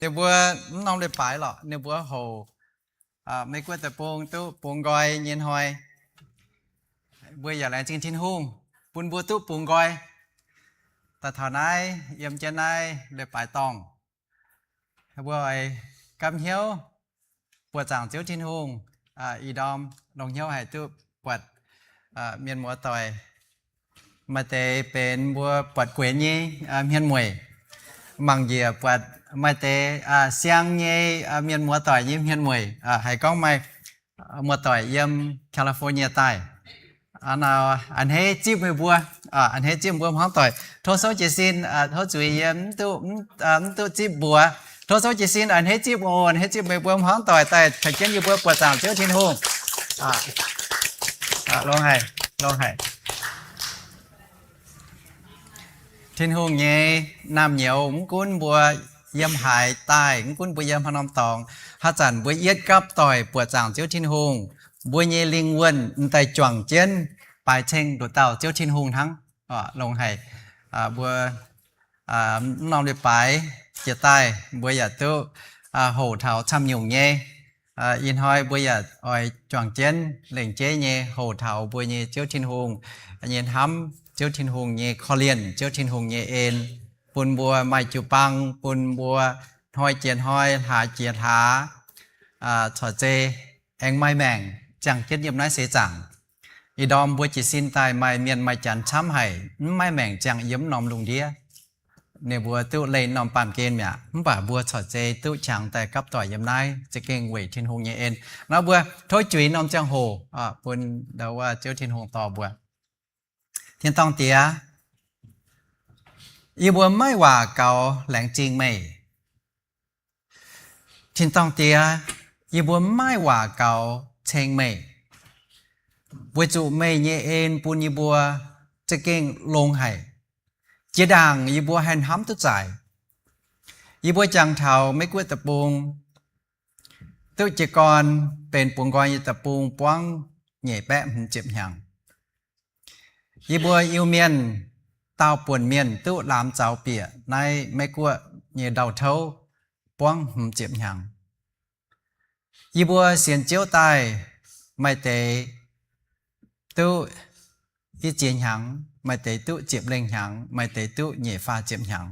Ninh mbuo mv norm leiz-baaix lorqc, ninh mbuo houc Meiv Guoqv deic-bung duqv bungx nqoi nyei hnoi, mbuo yaac laengz zingh Tin-Hungh bun mbuo duqv bungx nqoi. Daaih taux naaiv, yiem jienv naaiv leiz-baaix dorngh, mbuo oix gapv hnyouv buoqc zaangc Ziouv Tin-Hungh. Ih ndorm longx hnyouv haic duqv buatc mienh muoz-doic. Maaih deix benx mbuo buatc guenx nyei hmien mueic, mangc njiec buatc maaih deix siang nyei mienh muoz-doic nyei hmien mueic. Haiz gorngv maaih muoz-doic yiem California daaih. A'hneiv zipv meih mbuo, a'hneiv zipv mbuo hmuangv doic. Tov souv jiez sin, tov zuiz yie mv duqv zipv mbuox. Tov souv jiez sin, a'hneiv zipv oc, a'hneiv zipv meih mbuo hmuangv doic daaih tengx jienv yie mbuo buoqc zaangc Ziouv Tin-Hungh. Longx haic, longx haic. Tin-Hungh nyei naamh nyouz, mv gunv mbuo yiem haaix daaih, mv gunv mbuo yiem haaix norm dorngx, haaix zanc mbuo yietv gapv doic buoqc zaangc Ziouv Tin-Hungh, mbuo nyei lingh wuonh m'daaih juangc jienv baaix ceng nduqc dauh Ziouv Tin-Hungh hnangv. Longx haic. Mbuo mv norm leiz-baaix jiex daaih mbuo yaac duqv houc taux camv nyungc nyei. Ih hnoi mbuo yaac oix juangc jienv lengc jeiv nyei houc taux mbuo nyei Ziouv Tin-Hungh nyei hnamv, Ziouv Tin-Hungh nyei korv-lienh, Ziouv Tin-Hungh nyei en bun mbuo, maaih jiu-baang bun mbuo, hnoi jiex hnoi, hlaax jiex hlaax, corc zei aengx maaih maengc ziangh jienv yiem naaiv seix zaangc. Ih ndorm mbuo jiez sin daaih maaih mienh maaih janx camv haic, mv maaih maengc ziangh yiem norm lungh ndiev. Ninh mbuo duqv leih norm baamh gen mi'aqv, mv baac mbuo corc zei duqv qangx daaih gapv doic yiem naaiv, za'gengh weic Tin-Hungh nyei en. Nor mbuo tov juix norm ziangh hoc bun ndau wuov Ziouv Tin-Hungh dorh mbuo. Tin-dorngh Diex, yie mbuo maiv waac gaux laengz zingh meih. Tin-dorngh Diex, yie mbuo maiv waac gaux ceng meih, weic zuqc meih nyei en bun yie mbuo za'gengh longx haic. Jiex ndaangc yie mbuo haih hnamv duqv zaic. Yie mbuo jangx taux Meiv Guoqv deic-bung, duqv jiez gorn benx bungx nqoi nyei deic-bung buangv nyeic baeqv hmz ziepc hnyangx. Yie mbuo Iu-Mienh daauh buonc mienh duqv laamx zaux bieqc naaiv Meiv Guoqv nyei ndau-touv buangv hmz ziepc hnyangx. Yie mbuo sienx Ziouv daaih, maaih deix duqv i ziex hnyangx, maaih deix duqv ziepc lengh hnyangx, maaih deix duqv nyeic faah ziepc hnyangx.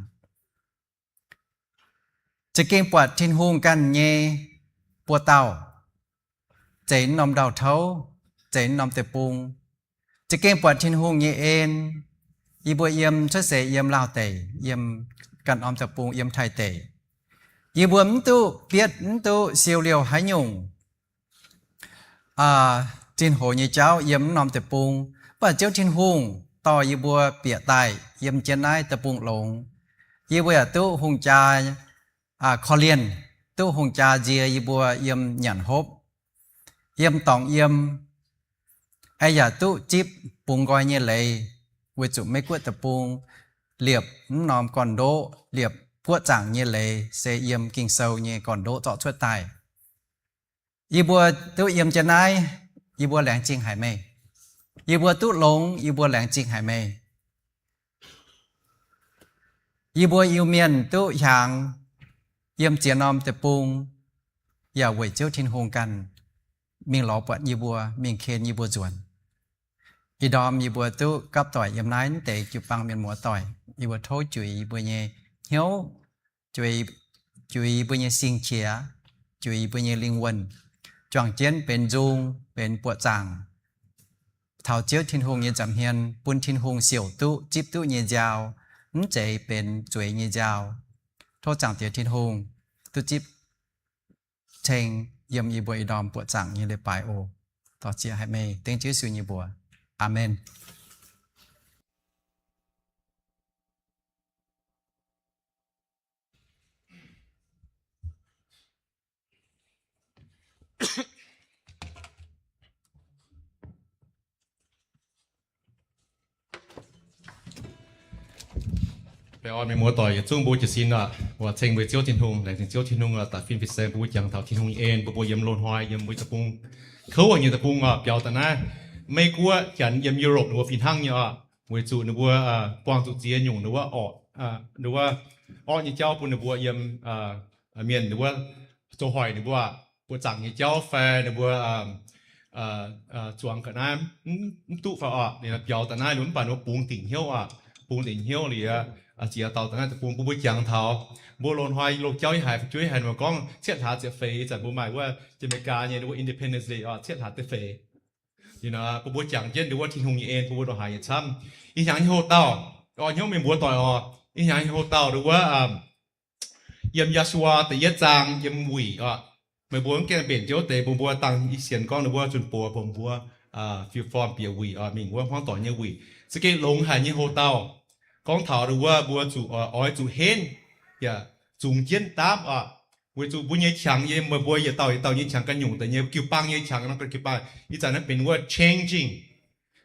Za'gengh buatc Tin-Hungh ganh nyei buoz-dauh, zeix norm ndau-touv, zeix norm deic-bung, za'gengh buatc Tin-Hungh nyei en. Yie mbuo yiem cuotv seix yiem Laauh deic, yiem ganh norm deic-bung yiem Taiv deic, yie mbuo mv duqv bietv, mv duqv siou liouh haaix nyungc zinh hoz nyei jauv yiem norm deic-bung. Mv baac Ziouv Tin-Hungh dorh yie mbuo bieqc daaih yiem jienv naaiv deic-bung longx. Yie mbuo yaac duqv hungh jaa korv-lienh, duqv hungh jaa nzie yie mbuo yiem nyanc hopv, yiem dorngx yiem, yaac duqv zipv bungx nqoi nyei leiz, weic zuqc Meiv Guoqv deic-bung liepc mv norm gorn-ndoqv, liepc guoqv zaangc nyei leiz se yiem Ging-Sou nyei gorn-ndoqv zorqv cuotv daaih. Yie mbuo duqv yiem jienv naaiv, yie mbuo laengz zingh haic meih. Yie mbuo duqv longx, yie mbuo laengz zingh haic meih. Yie mbuo Iu-Mienh duqv hiaangx yiem ziex norm deic-bung, yaac weic Ziouv Tin-Hungh ganh mingh lorz buatc yie mbuo, mingh ken yie mbuo nzuonx. Ih ndorm yie mbuo duqv gapv doic yiem naaiv mv deix jiu-baang mienh muoz-doic, yie mbuo tov juix yie mbuo nyei hnyouv, juix yie mbuo nyei sing-qiex, juix yie mbuo nyei lingh wuonh, juangc jienv benx nzung, benx buoqc zaangc taux Ziouv Tin-Hungh nyei nza'hmien, bun Tin-Hungh siouc duqv zipv duqv nyei nziaaux, mv zeiz benx zueiz nyei nziaaux. Tov Zaangc Diex Tin-Hungh duqv zipv ceng yiem yie mbuo ih ndorm buoqc zaangc nyei leiz-baaix oc. Dorh ziex haic meih, dengv Ziouv Yesu nyei mbuox. Aamen. Baengh orn mienh muoz-doic yietc zungv mbuo jiez sin aqv. Mbuo ceng mbuo Ziouv Tin-Hungh, laengz zingh Ziouv Tin-Hungh daaih fin-fin saeng bun mbuo jangx taux Tin-Hungh nyei en, bun mbuo yiem loz-hnoi yiem mbuo deic-bung kouv nyei deic-bung oc, biaux daaih naaiv Meiv Guoqv, janx yiem Europe ninh mbuo fih hnangv nyei oc, weic zuqc ninh mbuo buangh zuqc ziex nyungc ninh wuov orqc, ninh wuov orqv nyei jauv bun ninh mbuo yiem mienh ninh mbuo zoux hoic ninh mbuo, mbuo zaangc nyei jauv fai ninh mbuo zuangx ga'naaiv mv duqv fai oc, ninh biaux daaih naaiv, mv baac ninh mbuo bungx dingc hnyouv oc, bungx dingc hnyouv liuz, ziex dauh daaih naaiv deic-bung bun mbuo jangx taux mbuo loz-hnoi loz-jauv yiem haaix, fu'jueiv haaix, mbuo gorngv cietv hlaax ziepc feix, ih zanc mbuo maaih wuov Janx-Meigaa nyei wuov Independence Day oc, cietv hlaax da'feix. Bun mbuo jangx jienv nduov wuov Tin-Hungh nyei en bun mbuo ndongc haaix yietc camv. Ih hnyangx nyei houx-dauh, oix hnyouv meih mbuo doic oc. Ih hnyangx nyei houx-dauh nduov wuov, yiem Yahshua da'yietv zaang yiem wuic oc. Meih mbuo mv gaengh mbenc jienv wuov deix, bun mbuo dangh i sienx gorngv nduov wuov zunh box bun mbuo fiou form bieqc wuic oc, mingh wuov hmuangv doic nyei wuic. Za'gengh longx haic nyei houx-dauh. Gorngv taux nduov wuov mbuo zuqc oix zuqc henv yaac zungx jienv daamv oc. Weic zuqc mbuo nyei qangx yiem, meih mbuo yietc dauh yietc dauh nyei qangx ganh nyungc deix nyei, jiu-baang nyei qangx nor, ganh jiu-baang ih zanc naaiv benx wuov changing,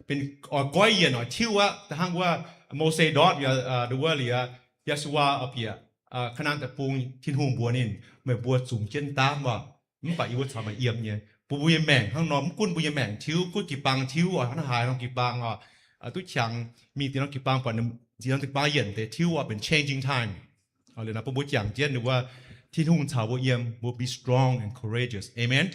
benx oix goiv yienc oix tiuv aqv. Da'hnangv wuov Mose ndortv nduov wuov liuz, Yahshua oix bieqc Kaanan deic-bung, Tin-Hungh mbuox ninh, meih mbuo zungx jienv daamv oc. Mv baac yie mbuo caux meih yiem nyei. Bun mbuo nyei maengc hnangv nor, mv gunv mbuo nyei maengc tiuv, gunv jiu-baang tiuv oc, hnangv haaix norm jiu-baang oc, duqv qangx mingh deix norm jiu-baang, buatc ziex norm jiu-baang yienc deix tiuv oc, benx changing time. Liuz naaiv bun mbuo jangx jienv nduov wuov Tin-Hungh caux mbuo yiem, will be strong and courageous. Amen.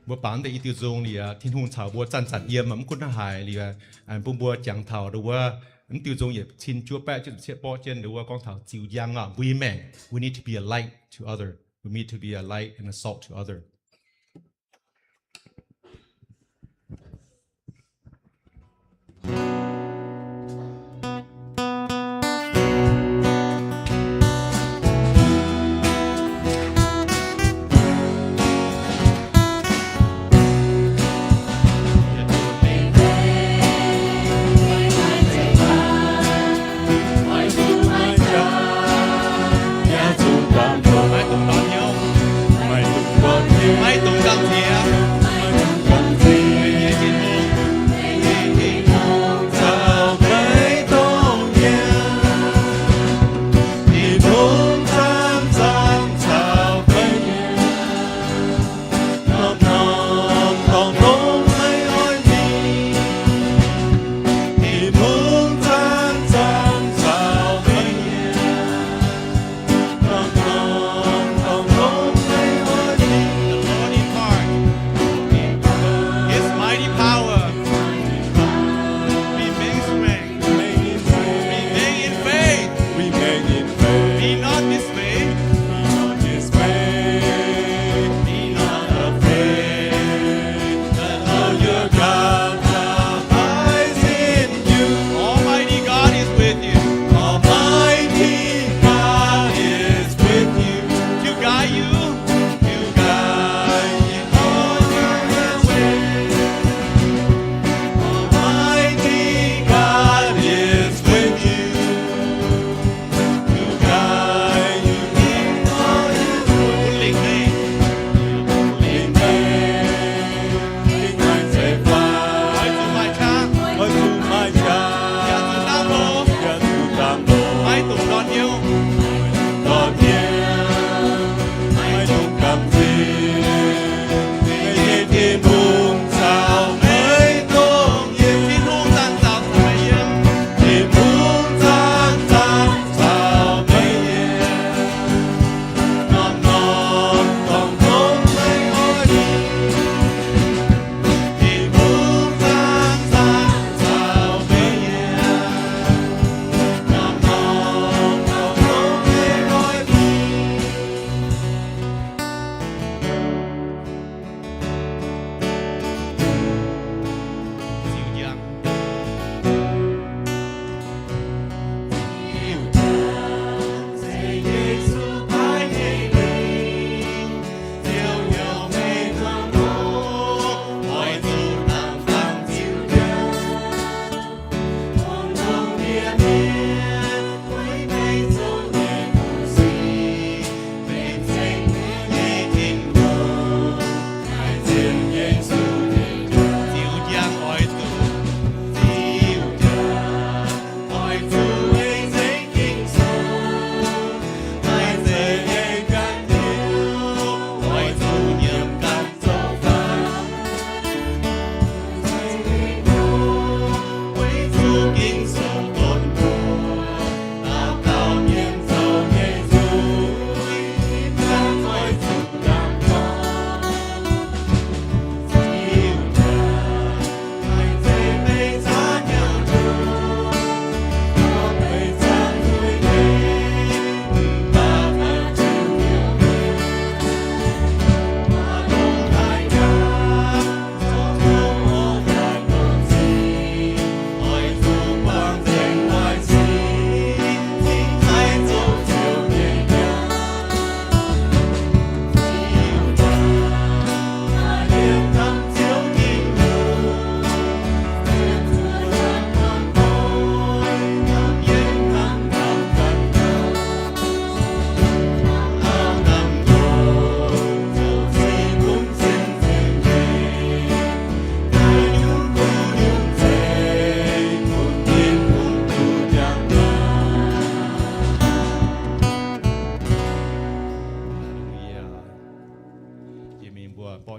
Mbuo bangc deix i diuh nzung liuz, Tin-Hungh caux mbuo zanc-zanc yiem, mv gunv hnangv haaix liuz, bun mbuo jangx taux nduov wuov, mv diuh nzung yietc cin juov baeqv juov ziepc cietv borqv jienv nduov wuov gorngv taux ziux njang oc, mbuo nyei maengc, we need to be a light to other. We need to be a light and a salt to other. The Lord in heart. His mighty power. Remain strength. Remain in faith. Remain in faith. Be not dismayed. Be not dismayed. Be not afraid. The Lord your God abides in you. Almighty God is with you. Almighty God is with you. To guide you. To guide you all your ways. Almighty God is with you. To guide you in all your ways. Lingh mengh, lingh mengh, lingh mengh ceix faang. Oix zuqc maaih qangx. Oix zuqc maaih qangx. Yaac zuqc daamv loz. Yaac zuqc daamv loz. Maiv dungx ndortv hnyouv. Ndortv hnyouv. Maiv dungx gamh nziex. Meih nyei Tin-Hungh caux meih dongh yiem. Tin-Hungh zanc-zanc caux meih yiem. Tin-Hungh zanc-zanc caux meih yiem. Norm-norm dorngx dongh meih oix mingh. Tin-Hungh zanc-zanc caux meih yiem. Norm-norm dorngx dongh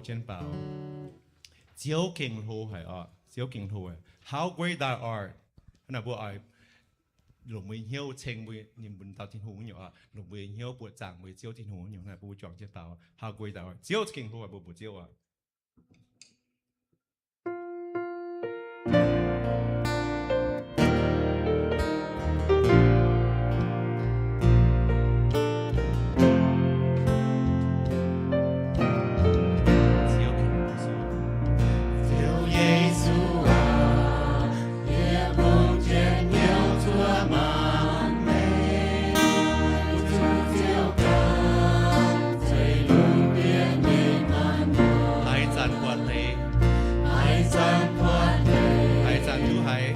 Jienv baaux. Ziouv gengh hlo haic oc. Ziouv gengh hlo haic. How great thou art. Hnangv naaic mbuo oix longc mbuo nyei hnyouv ceng mbuo, ninh mbuo dauh Tin-Hungh nyei oc. Longc mbuo nyei hnyouv buoqc zaangc mbuo nyei Ziouv Tin-Hungh nyei. Hnangv naaic mbuo juangc jienv baaux. How great thou art. Ziouv gengh hlo haic, mbuo mbuox Ziouv oc. Haaix zanc buatc hleix, haaix zanc duqv haiz.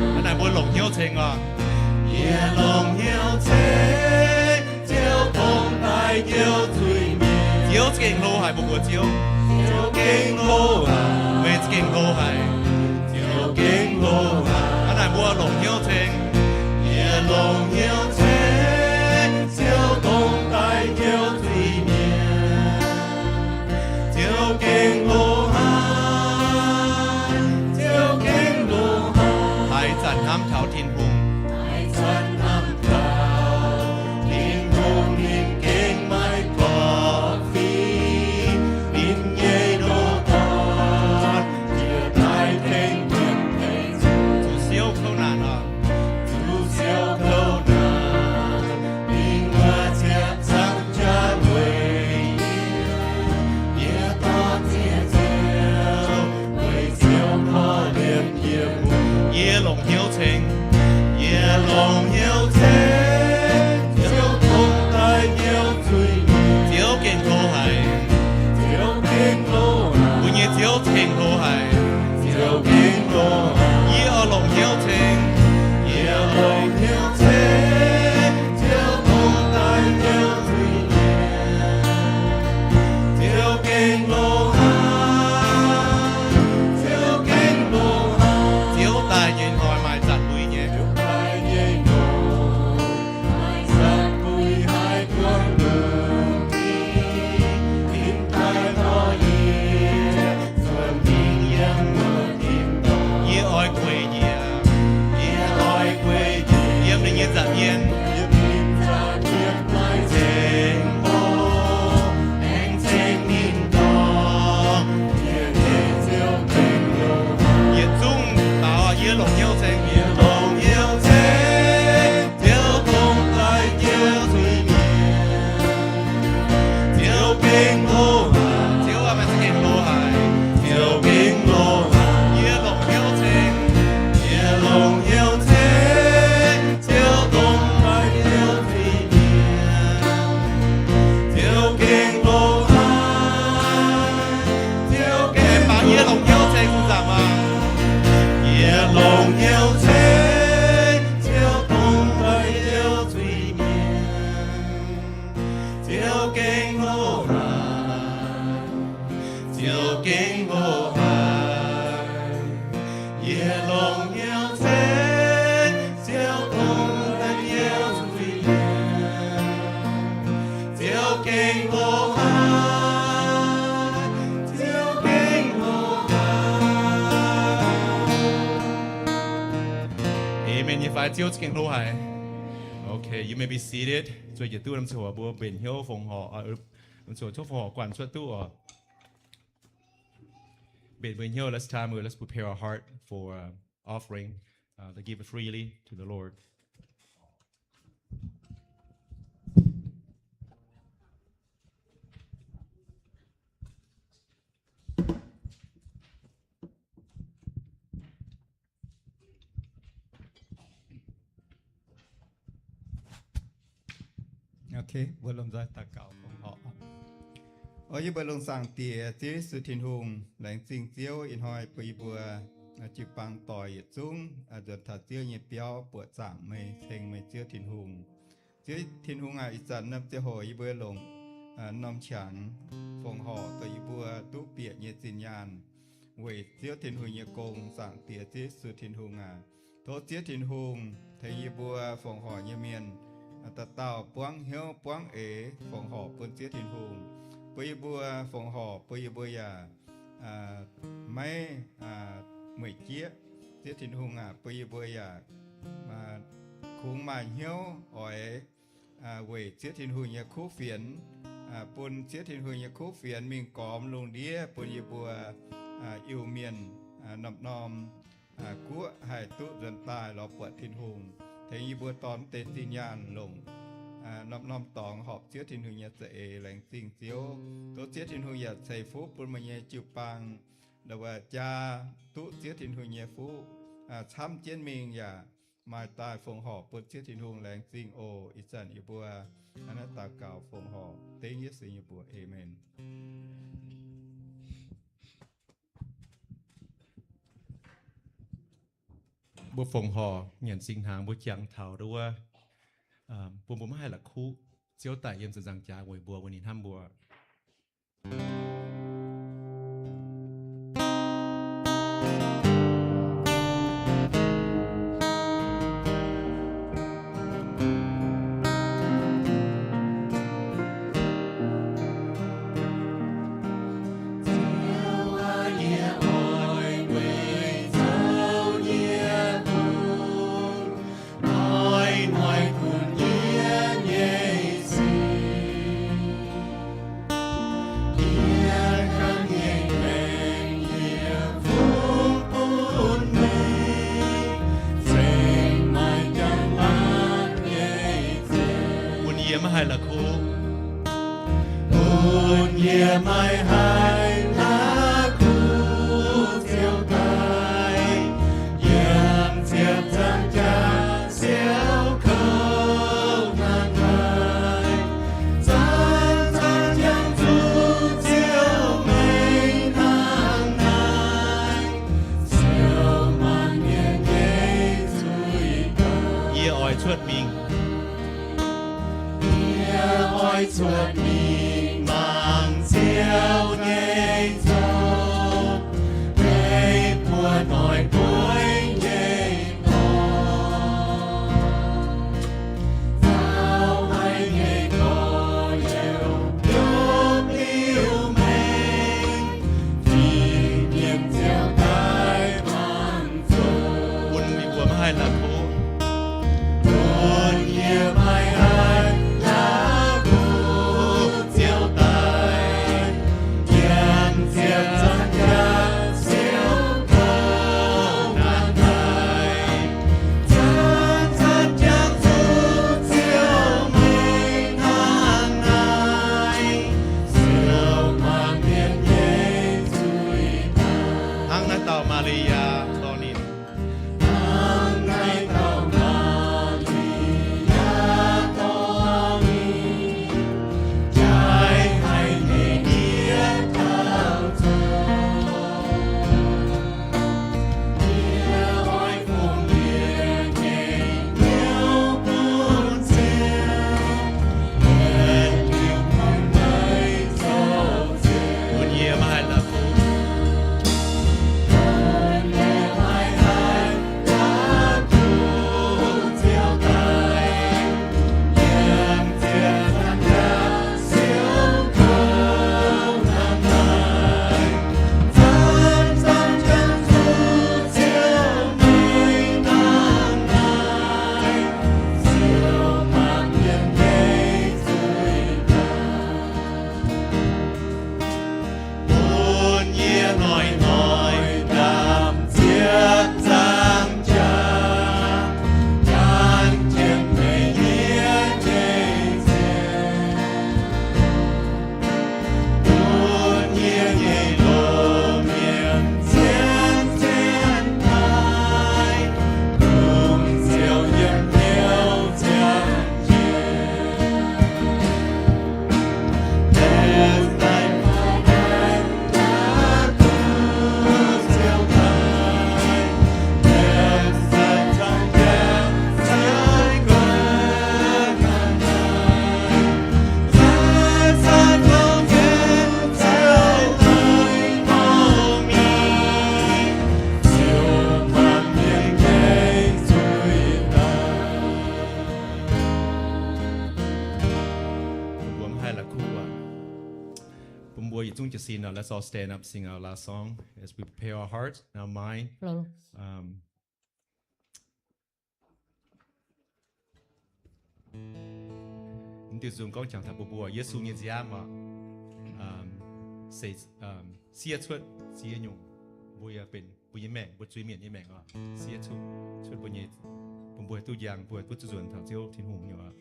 Hnangv naaic mbuo longc hnyouv ceng oc. Yie longc hnyouv ceng Ziouv, tong daaih njoux zuiz-mienh. Ziouv gengh hlo haic, mbuo mbuox Ziouv. Ziouv gengh hlo haic. Meih gengh hlo haic. Ziouv gengh hlo haic. Hnangv naaic mbuo longc hnyouv ceng. Yie longc hnyouv ceng Ziouv, tong daaih njoux zuiz-mienh. Ziouv gengh hlo haic. Ziouv gengh hlo haic. Haaix zanc hnamv taux Tin-Hungh, haaix zanc hnamv taux Tin-Hungh, ninh gengh maiv gorqv fim ninh nyei ndoqc dorn, yie daaih tengx mienh tengx zuqc siou kouv naanc oc. Zuqc siou kouv naanc, mingh wuov ziepc zaangc jaax weic yie, yie dorh ziex ziouc weic Ziouv korv-lienh yie mbuo. Yie longc hnyouv ceng. Yie longc hnyouv ceng Ziouv, tong daaih njoux zuiz-mienh. Ziouv gengh hlo haic. Ziouv gengh hlo haic. Mbuo nyei Ziouv gengh hlo haic. Ziouv gengh hlo haic. Yie oix longc hnyouv ceng. Yie longc hnyouv ceng Ziouv, tong daaih njoux zuiz-mienh. Ziouv gengh hlo haic. Ziouv gengh hlo haic. Ziouv daaih nyei hnoi maaih zanc lui nyei. Ziouv daaih nyei hnoi maaih zanc lui, haih buangh lungh ndiev, ninh daaih dorh yie zuonc mingh yiem wuov tin-dorngh. Yie oix gueic njiec. Yie oix gueic njiec yiem ninh nyei nza'hmien. Yiem ninh nza'hmien maaih ceng-mbuo, aengx ceng tin-dorngh. Yie nyei Ziouv gengh hlo haic. Yietc zungv daux, yie longc hnyouv ceng. Yie longc hnyouv ceng Ziouv, tong daaih njoux zuiz-mienh. Ziouv gengh hlo haic. Ziouv aac, meih za'gengh hlo haic. Ziouv gengh hlo haic. Yie longc hnyouv ceng. Yie longc hnyouv ceng Ziouv, tong daaih njoux zuiz-mienh. Ziouv gengh hlo haic. Ziouv gengh, mv baac yie longc hnyouv ceng, mv baac yie longc hnyouv ceng Ziouv, tong daaih njoux zuiz-mienh. Ziouv gengh hlo haic. Ziouv gengh hlo haic. Yie longc hnyouv ceng Ziouv, tong daaih njoux zuiz-mienh. Ziouv gengh hlo haic. Ziouv gengh hlo haic. Amen nyei fai? Ziouv gengh hlo haic. Okay, you may be seated. Zueiz jiec duqv, lomh nzoih mbuo mbenc hnyouv fongc horc, lomh nzoih tov fongc horc guanh cuotv duqv oc. Mbenc mbuo hnyouv, let's time, let's prepare our heart for, uh, offering, uh, to give it freely to the Lord. Okay, mbuo lomh nzoih daux gaux fongc horc. O yie mbuo longx Zaangc Diex, Ziouv Yesu Tin-Hungh, laengz zingh Ziouv ih hnoi bun yie mbuo jiu-baang doic yietc zungv nzuonx taux Ziouv nyei biauv buoqc zaangc meih, ceng meih Ziouv Tin-Hungh. Ziouv Tin-Hungh aac, ih zanc norm ziangh hoc yie mbuo longc norm qangx fongc horc dongh yie mbuo duqv bieqc nyei zinh nyaanh weic Ziouv Tin-Hungh nyei gong. Zaangc Diex, Ziouv Yesu Tin-Hungh aac, Tov Ziouv Tin-Hungh tengx yie mbuo fongc horc nyei mienh, dauh dauh buangv hnyouv buangv eix fongc horc bun Ziouv Tin-Hungh. Bun yie mbuo fongc horc, bun yie mbuo yaac maiv mueic jieqv. Ziouv Tin-Hungh aac, bun yie mbuo yaac kungx maaih hnyouv oix weic Ziouv Tin-Hungh nyei kuv fienx, bun Ziouv Tin-Hungh nyei kuv fienx mingh gormx lungh ndiev bun yie mbuo Iu-Mienh norm-norm guoqv haih duqv nzuonx daaih lorz buatc Tin-Hungh. Tengx yie mbuo dorh mv deix zinh nyaanh longc norm-norm dorngx horpc Ziouv Tin-Hungh nyei za'eix. Laengz zingh Ziouv. Tov Ziouv Tin-Hungh yaac ceix fuqv bun meih nyei jiu-baang, jaa duqv Ziouv Tin-Hungh nyei fuqv camv jienv mingh yaac maaih daaih fongc horc bun Ziouv Tin-Hungh. Laengz zingh oc. Ih zanc yie mbuo hnangv naaiv daux gaux fongc horc dengv Yesu nyei mbuox. Aamen. Mbuo fongc horc nyanc singx hnaangx, mbuo jangx taux nduov wuov, bun mbuo maiv haih la'kuqv. Ziouv daaih yiem ziepc nzaangc jaax weic mbuo, weic ninh hnamv mbuo. Bun yie maiv haih la'kuqv. Bun yie maiv haih la'kuqv Ziouv daaih, yiem ziepc nzaangc jaax siouc kouv hnangv naaiv. Zanc-zanc jangx zuqc Ziouv meih hnangv naaiv, siou maanc mienh nyei zuiz dauh. Yie oix cuotv mingh. Yie oix cuotv mingh mangc Ziouv nyei nzou, meih buoz-ndoiv gueiv nyei dorngx. Zaux haic nyei gorx-youz biopv liuz mengh, fin-mienh ziouc daaih mangc zuqc. Bun yie mbuo maiv haih la'kuqv. Bun yie maiv haih la'kuqv Ziouv daaih, yiem ziepc nzaangc jaax siouc kouv hnangv naaiv. Zanc-zanc jangx zuqc Ziouv meih hnangv naaiv, siou maanc mienh nyei zuiz dauh. Hnangv naaiv dauh Maa^li^yaa dorh ninh. Hnangv naaiv dauh Maa^li^yaa dorh ninh, jaaix haic nyei ndiev dauh zoux. Yie oix fungx yie nyei hnyouv bun Ziouv, yietc liuz bun meih zoux Ziouv. Bun yie maiv haih la'kuqv. Let's all stand up, sing our last song as we prepare our hearts and our mind. Mv diuh nzung gorngv jangx taux mbuo mbuo Yesu nyei nziaamv oc. Se siev cuotv ziex nyungc, mbuo yaac benx mbuo nyei maengc, mbuo zuiz-mienh nyei maengc oc. Siev cuotv, cuotv mbuo nyei, bun mbuo haih duqv njang, mbuo haih duqv zuqc nzuonx taux Ziouv Tin-Hungh nyei oc.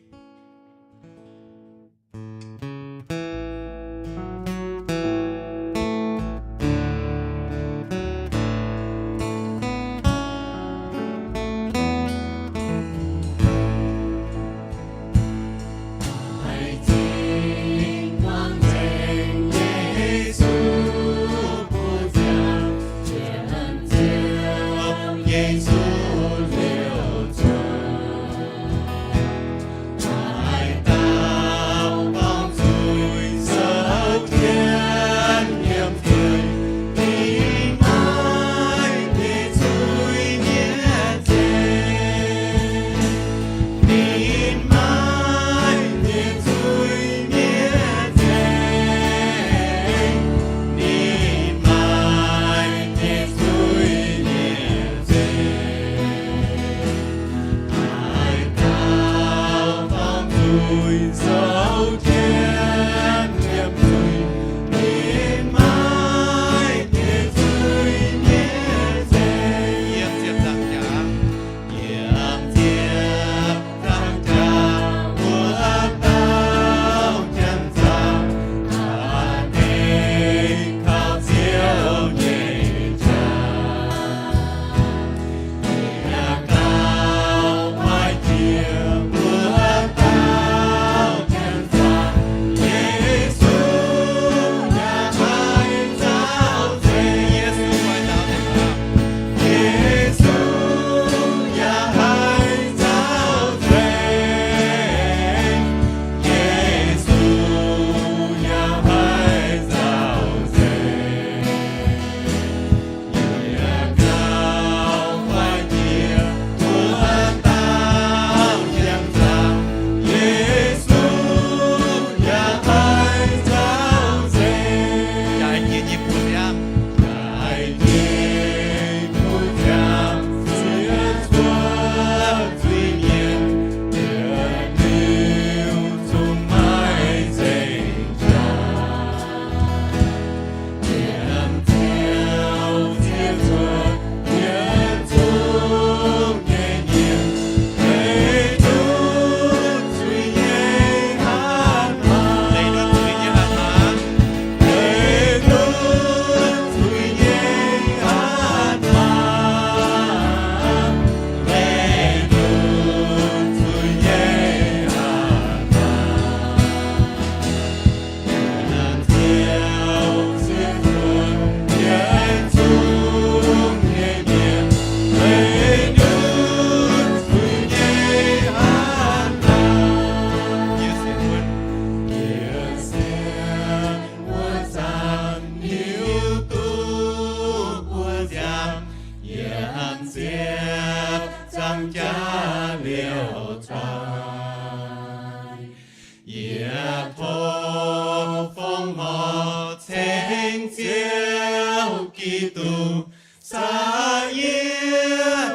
Yie tov fongc horc ceng Ziouv Giduc, saah yie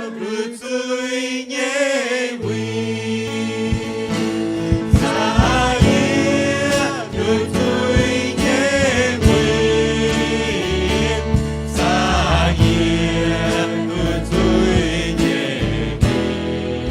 nduqc zuiz nyei wuic, saah yie nduqc zuiz nyei wuic, saah yie nduqc zuiz nyei wuic.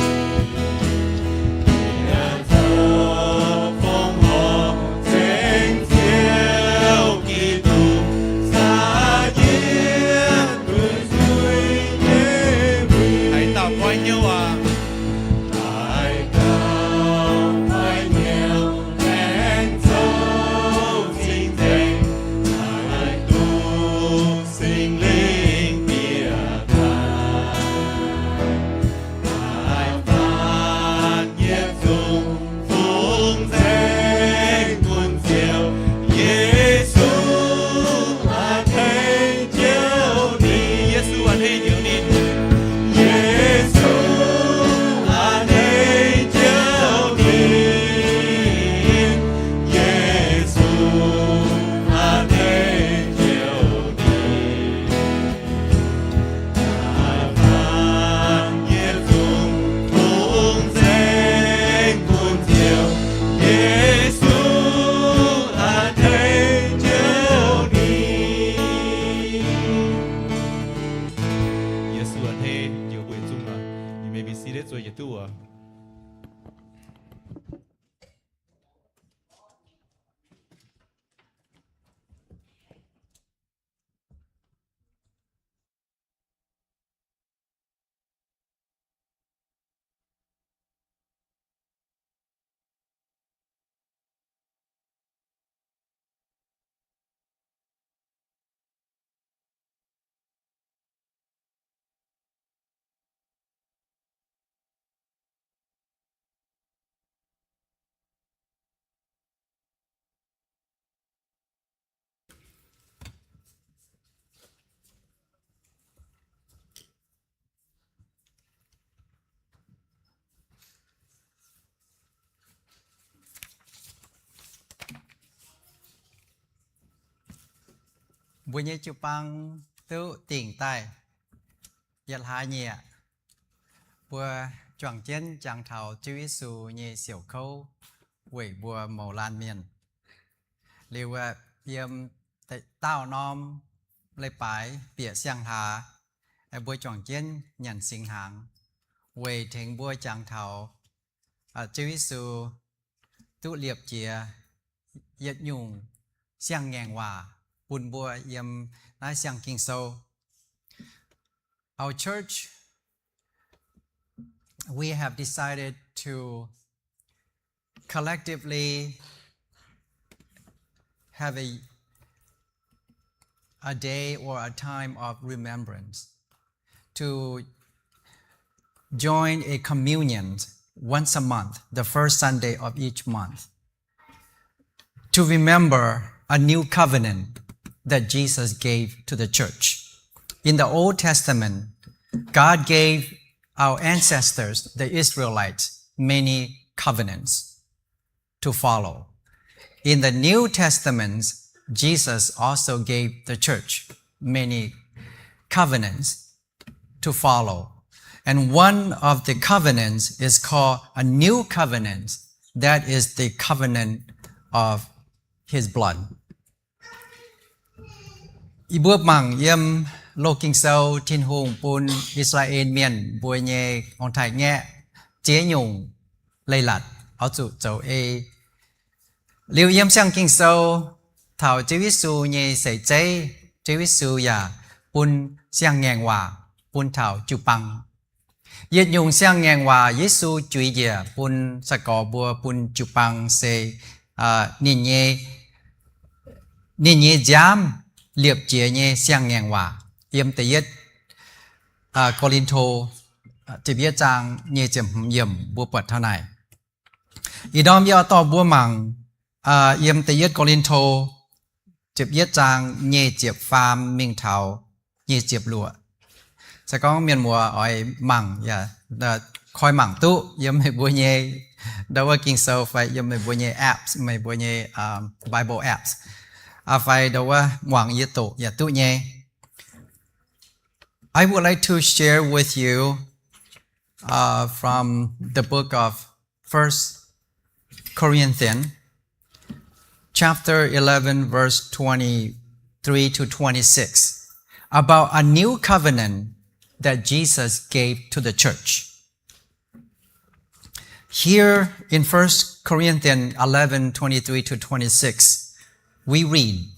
Mbuo nyei jiu-baang duqv dingc daaih yietc hlaax nyieqc, mbuo juangc jienv jangx taux Ziouv Yesu nyei siouc kouv weic mbuo mouz laanh mienh. Liuz aeqv, yiem daauh norm leiz-baaix bieqc siang-hlaax, mbuo juangc jienv nyanc singx hnaangx, weic tengx mbuo jangx taux Ziouv Yesu duqv liepc jiez yietc nyungc siang-ngaengc waac bun mbuo yiem naaiv siang Ging-Sou. Our church, we have decided to collectively have a, a day or a time of remembrance to join a communion once a month, the first Sunday of each month, to remember a new covenant that Jesus gave to the church. In the Old Testament, God gave our ancestors, the Israelites, many covenants to follow. In the New Testament, Jesus also gave the church many covenants to follow. And one of the covenants is called a new covenant. That is the covenant of his blood. Yie mbuo mangc yiem Loz-Ging Sou, Tin-Hungh bun I^saa^laa^en Mienh mbuo nyei ong-taaix-ngaeqv ziex nyungc leiz-latc oix zuqc zoux ei. Liuz yiem siang Ging-Sou taux Ziouv Yesu nyei seix zeiv, Ziouv Yesu yaac bun siang-ngaengc waac bun taux jiu-baang. Yietc nyungc siang-ngaengc waac Yesu juix njiec bun sai-gorx mbuo, bun jiu-baang se ninh nyei, ninh nyei nziaamv liepc jiez nyei siang-ngaengc waac. Yiem da'yietv Ko^lin^to ziepc yietv zaang nyei ziepc hmz yiemc mbuo buatc taux naaic. Ih ndorm yie oix dorh mbuo mangc yiem da'yietv Ko^lin^to ziepc yietv zaang nyei ziepc faam mingh taux nyei ziepc luoqc. Se gorngv mienh muoz oix mangc yaac koi mangc duqv yiem meih mbuo nyei ndau wuov Ging-Sou fai yiem meih mbuo nyei apps, meih mbuo nyei Bible apps, fai ndau wuov muangx yie doqc yaac duqv nyei. I would like to share with you from the book of First Corinthians chapter eleven, verse twenty-three to twenty-six, about a new covenant that Jesus gave to the church. Here in First Corinthians eleven, twenty-three to twenty-six, we read,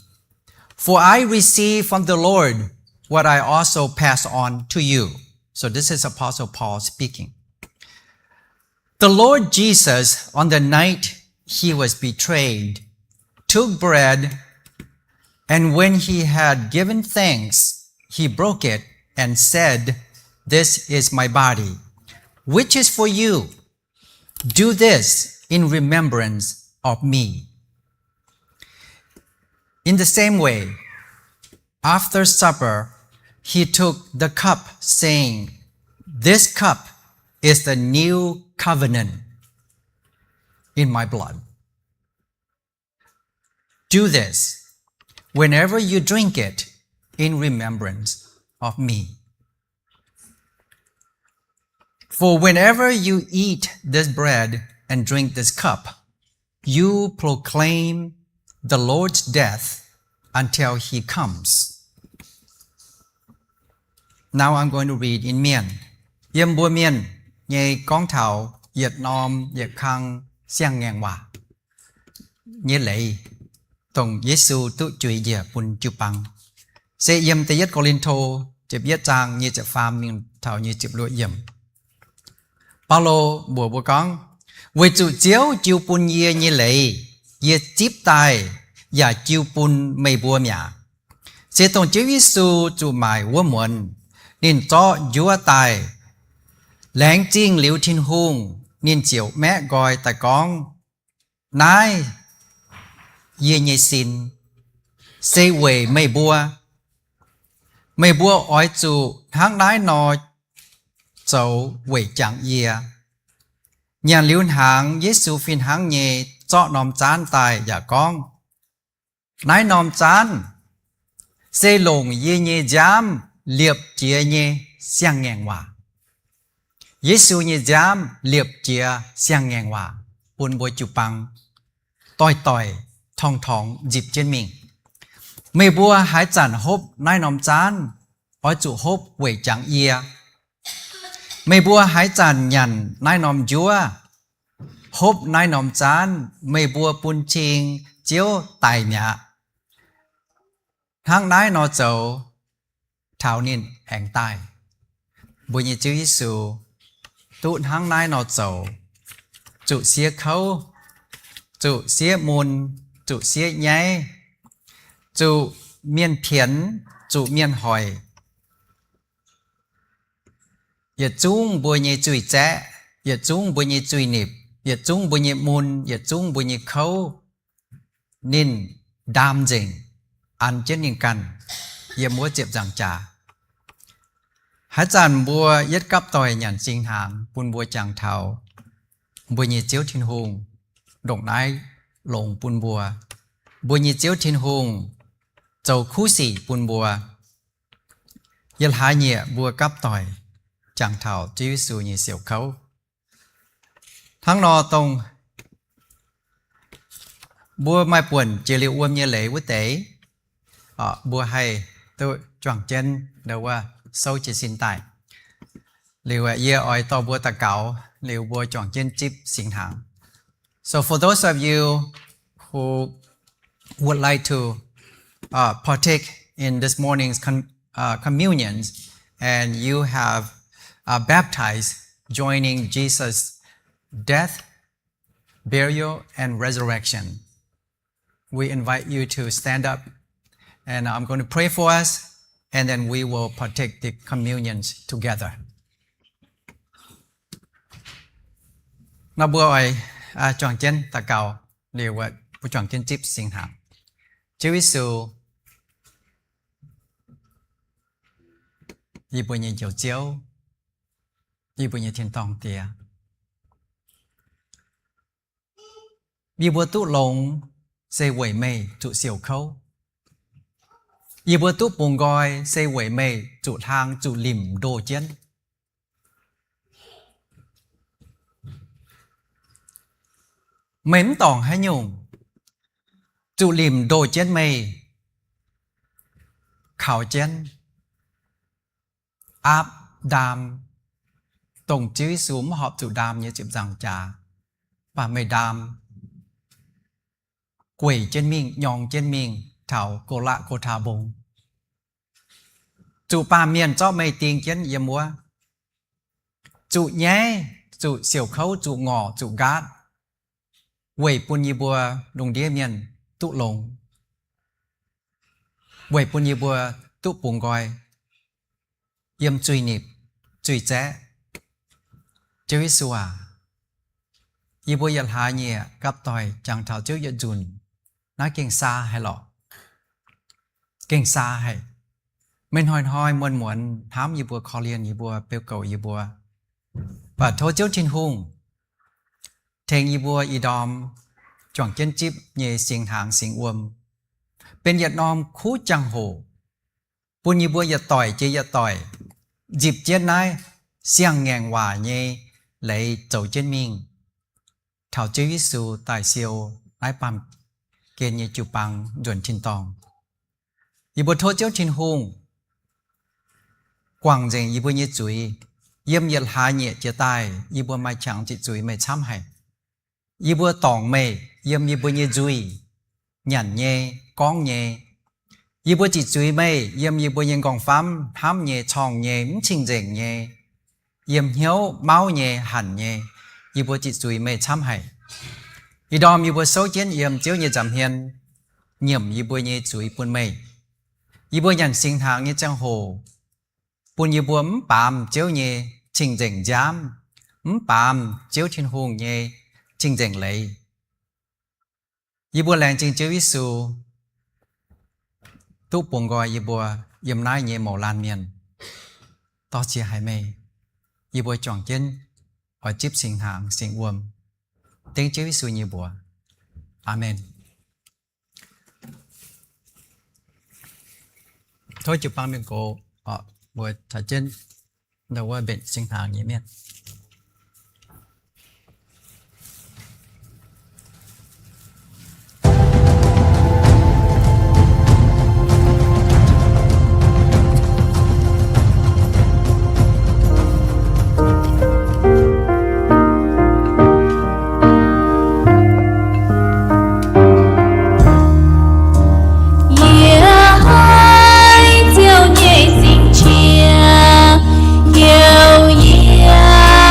"For I received from the Lord what I also passed on to you." So this is Apostle Paul speaking. "The Lord Jesus, on the night he was betrayed, took bread, and when he had given thanks, he broke it and said, 'This is my body, which is for you. Do this in remembrance of me.'" In the same way, after supper, he took the cup, saying, "This cup is the new covenant in my blood. Do this whenever you drink it in remembrance of me. For whenever you eat this bread and drink this cup, you proclaim the Lord's death until he comes." Now I'm going to read in Mien. Yiem mbuo Mienh nyei gorngv taux yietc norm yietc kang siang-ngaengc waac nyei leiz, dongh Yesu duqv juix njiec bun jiu-baang, se yiem Da'yietv Ko^lin^to ziepc yietv zaang nyic ziepc faam mingh taux nyic ziepc luoqc yiemc. Baulo mbuox mbuo gorngv, weic zuqc Ziouv jiu bun yie nyei leiz yie zipv daaih yaac jiu bun meih mbuo mi'aqv. Se dongh Ziouv Yesu zuqc maaic wuov muonz, ninh zorqv njuov daaih, laengz zingh liuz Tin-Hungh, ninh ziouc maeqv nqoi daaih gorngv, naaiv yie nyei sin se weic meih mbuo. Meih mbuo oix zuqc hnangv naaiv nor zoux weic jangx yie. Nyanc liuz hnaangx, Yesu fih hnangv nyei zorqv norm zaanv daaih yaac gorngv, naaiv norm zaanv se longc yie nyei nziaamv liepc jiez nyei siang-ngaengc waac. Yesu nyei nziaamv liepc jiez siang-ngaengc waac bun mbuo jiu-baang doix-doix torngv-torngx nzipc jienv mingh. Meih mbuo haaix zanc hopv naaiv norm zaanv, oix zuqc hopv weic jangx yie. Meih mbuo haaix zanc nyanc naaiv norm njuov, hopv naaiv norm zaanv, meih mbuo bun cing Ziouv daic mi'aqv. Hnangv naaiv nor zoux taux ninh aengx daaih. Mbuo nyei Ziouv Yesu duqv hnangv naaiv nor zoux, zuqc siev kouv, zuqc siev mun, zuqc siev nyaiv, zuqc mienh pienx, zuqc mienh hoic, yietc zungv mbuo nyei zuiz-zaeqv, yietc zungv mbuo nyei zuiz-nipc, yietc zungv mbuo nyei mun, yietc zungv mbuo nyei kouv, ninh ndaam nzengc, an jienv ninh ganh yiem wuov ziepc nzaangc jaax. Haaix zanc mbuo yietv gapv doic nyanc singx hnaangx, bun mbuo jangx taux mbuo nyei Ziouv Tin-Hungh ndongc naaiv longx bun mbuo. Mbuo nyei Ziouv Tin-Hungh zoux kuv sic bun mbuo. Yietc hlaax nyieqc mbuo gapv doic jangx taux Ziouv Yesu nyei siouc kouv. Hnangv nor dongh mbuo maaih buonc jiex liuz wuom nyei leiz wuov deix, mbuo haih duqv juangc jienv ndau wuov souv jiez sin daaih. Liuz yie oix dorh mbuo daux gaux, liuz mbuo juangc jienv zipv singx hnaangx. So for those of you who would like to uh, partake in this morning's con- uh, communions, and you have uh, baptized, joining Jesus' death, burial, and resurrection, we invite you to stand up, and I'm going to pray for us, and then we will partake the communions together. Nor mbuo oix juangc jienv daux gaux, liuz mbuo juangc jienv zipv singx hnaangx. Ziouv Yesu, yie mbuo nyei Njoux Ziouv, yie mbuo nyei tin-dorngh Diex, yie mbuo duqv longx se weic meih zuqc siouc kouv. Yie mbuo duqv bungx nqoi se weic meih zuqc hlang zuqc limc ndoh jienv. Meih mv dorngc haaix nyungc, zuqc limc ndoh jienv meih, kaux jienv aapv ndaam, dongh Ziouv Yesu mv horpc zuqc ndaam nyei ziepc nzaangc jaax, mv baac meih ndaam, gueic jienv mingh, nyorng jienv mingh taux Go^laa^go^taa Mbong, zuqc baamh mienh zorqv meih ding jienv yiem wuov, zuqc nyaiv, zuqc siouc kouv, zuqc ngorc, zuqc nqaatv, weic bun yie mbuo lungh ndiev mienh duqv longx, weic bun yie mbuo duqv bungx nqoi yiem zuiz-nipc, zuiz-zaeqv. Ziouv Yesu aac, yie mbuo yietc hlaax nyieqc gapv doic jangx taux Ziouv yietc nzunc, naaiv gengh saa haic lorqc. Gengh saa haic. Meih hnoi-hnoi muonz-muonz hnamv yie mbuo, korv-lienh yie mbuo, beu goux yie mbuo. Mv baac tov Ziouv Tin-Hungh tengx yie mbuo ih ndorm juangc jienv zipv nyei singx hnaangx singx wuom benx yietc norm kuv jangx-hoc, bun yie mbuo yietc doic jiex yietc doic nzipc jienv naaiv siang-ngaengc waac nyei leiz zoux jienv mingh, taux Ziouv Yesu daaih siou naaiv baamh gen nyei jiu-baang nzuonx tin-dorngh. Yie mbuo tov Ziouv Tin-Hungh guangc nzengc yie mbuo nyei zuiz, yiem yietc hlaax nyieqc jiex daaih yie mbuo maaih qangx ziqc zuiz meih camv haic. Yie mbuo dorngc meih yiem yie mbuo nyei nzuih, nyanc nyei, gorngv nyei. Yie mbuo ziqc zuiz meih yiem yie mbuo nyei nqorngv-famv hnamv nyei, corngh nyei, mv cing-nzengc nyei, yiem hnyouv mauv nyei, hanc nyei. Yie mbuo ziqc zuiz meih camv haic. Ih ndorm yie mbuo souv jienv yiem Ziouv nyei nza'hmien, nyiemc yie mbuo nyei zuiz bun meih. Yie mbuo nyanc singx hnaangx nyei ziangh hoc, bun yie mbuo mv baamz Ziouv nyei cing-nzengc nziaamv, mv baamz Ziouv Tin-Hungh nyei cing-nzengc leiz. Yie mbuo laengz zingh Ziouv Yesu duqv bungx nqoi yie mbuo yiem naaiv nyei mouz laanh mienh. Dorh ziex haic meih, yie mbuo juangc jienv oix zipv singx hnaangx singx wuom, dengv Ziouv Yesu nyei mbuox. Aamen. Tov jiu-baang mienh gox, mbuo caux jienv wuov mbenc singx hnaangx nyei mienh. Yie haiz Ziouv nyei zingh qiex, youh yie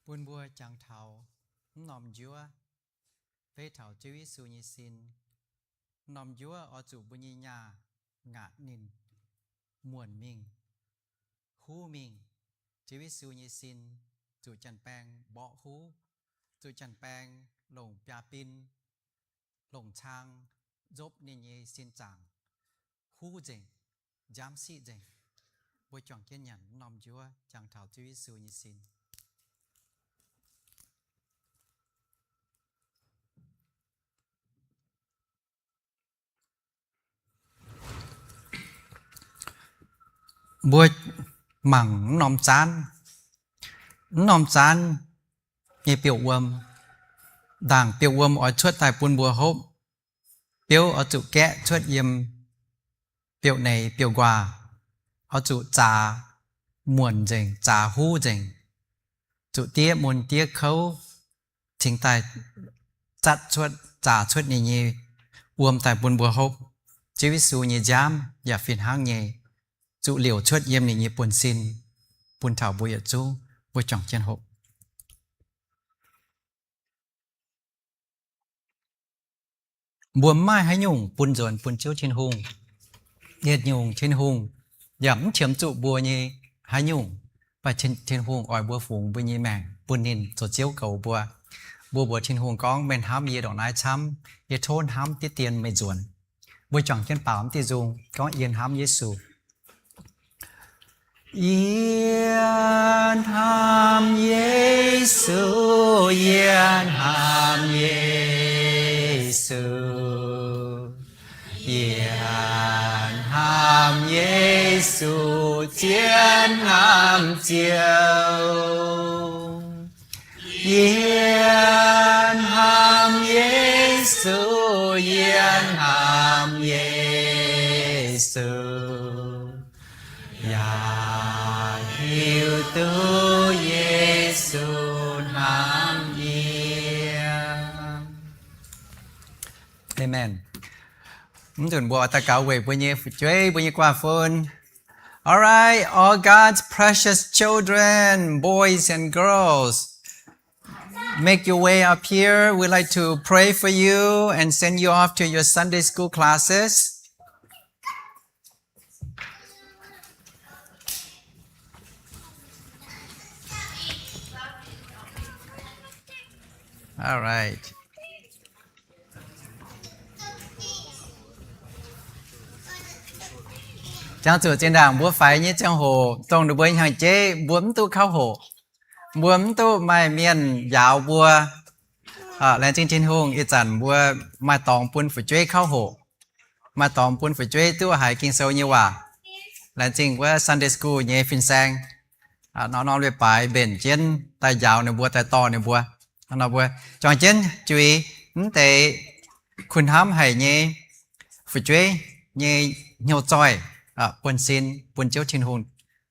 Bun mbuo jangx taux mv norm njuov, fei taux Ziouv Yesu nyei sin. Mv norm njuov oix zuqc mbuo nyei nyaah ngaatc ninh muonc mingh, huv mingh. Ziouv Yesu nyei sin zuqc janx-baeng mborqv huv, zuqc janx-baeng longc biaa bin, longc cang nzopv ninh nyei sin zaangc, huv nzengc, nziaamv siqv nzengc. Mbuo juangc jienv nyanc mv norm njuov jangx taux Ziouv Yesu nyei sin. Mbuo mangc mv norm zaanv, mv norm zaanv nyei biouv-wuom. Ndaangc biouv-wuom oix cuotv daaih bun mbuo hopv, biouv oix zuqc gaeqv cuotv yiem biouv-neix biouv-nquaah, oix zuqc zaax muonc nzengc, zaax huv nzengc, zuqc diev mun diev kouv cingx daaih zatv cuotv, zaax cuotv ninh nyei wuom daaih bun mbuo hopv. Ziouv Yesu nyei nziaamv yaac fih hnangv nyei, zuqc liouc cuotv yiem ninh nyei buonv-sin bun taux mbuo yietc zungv. Mbuo juangc jienv hopv. Mbuo mv maaih haaix nyungc bun nzuonx bun Ziouv Tin-Hungh. Yietc nyungc Tin-Hungh yaac mv qiemx zuqc mbuo nyei haaix nyungc. Mv baac Tin-Hungh oix mbuo fungx mbuo nyei maengc bun ninh zoux Ziouv goux mbuo. Mbuo mbuox Tin-Hungh gorngv, meih hnamv yie ndongc naaiv camv, yie tov hnamv diqv dien meih nzuonx. Mbuo juangc jienv baaux mv diuh nzung gorngv, yie hnamv Yesu. Yie hnamv Yesu, yie hnamv Yesu, yie hnamv Yesu, zien hnamv Ziouv. Yie hnamv Yesu, yie hnamv Yesu, yaac hiuv duqv Yesu hnamv yie. Amen. Mv nzunc mbuo oix daux gaux weic mbuo nyei fu'jueiv, mbuo nyei guaav fun. All right, all God's precious children, boys and girls, make your way up here. We'd like to pray for you and send you off to your Sunday school classes. All right. Jangx zuqc zinh ndaangc mbuo faix nyei ziangh hoc, dongh ninh mbuo hnyangx-jeiv mbuo mv duqv kauv hoqc, mbuo mv duqv maaih mienh njaaux mbuo. Laengz zingh Tin-Hungh, ih zanc mbuo maaih dorngx bun fu'jueiv kauv hoqc, maaih dorngx bun fu'jueiv duqv haiz Ging-Sou nyei waac. Laengz zingh wuov Sunday school nyei fin-saeng norm-norm leiz-baaix mbenc jienv daaih njaaux ninh mbuo, daaih dorh ninh mbuo. Nor mbuo juangc jienv juix mv deix kuh hnamv haic nyei fu'jueiv nyei hnyouv zoih, buonv-sin bun Ziouv Tin-Hungh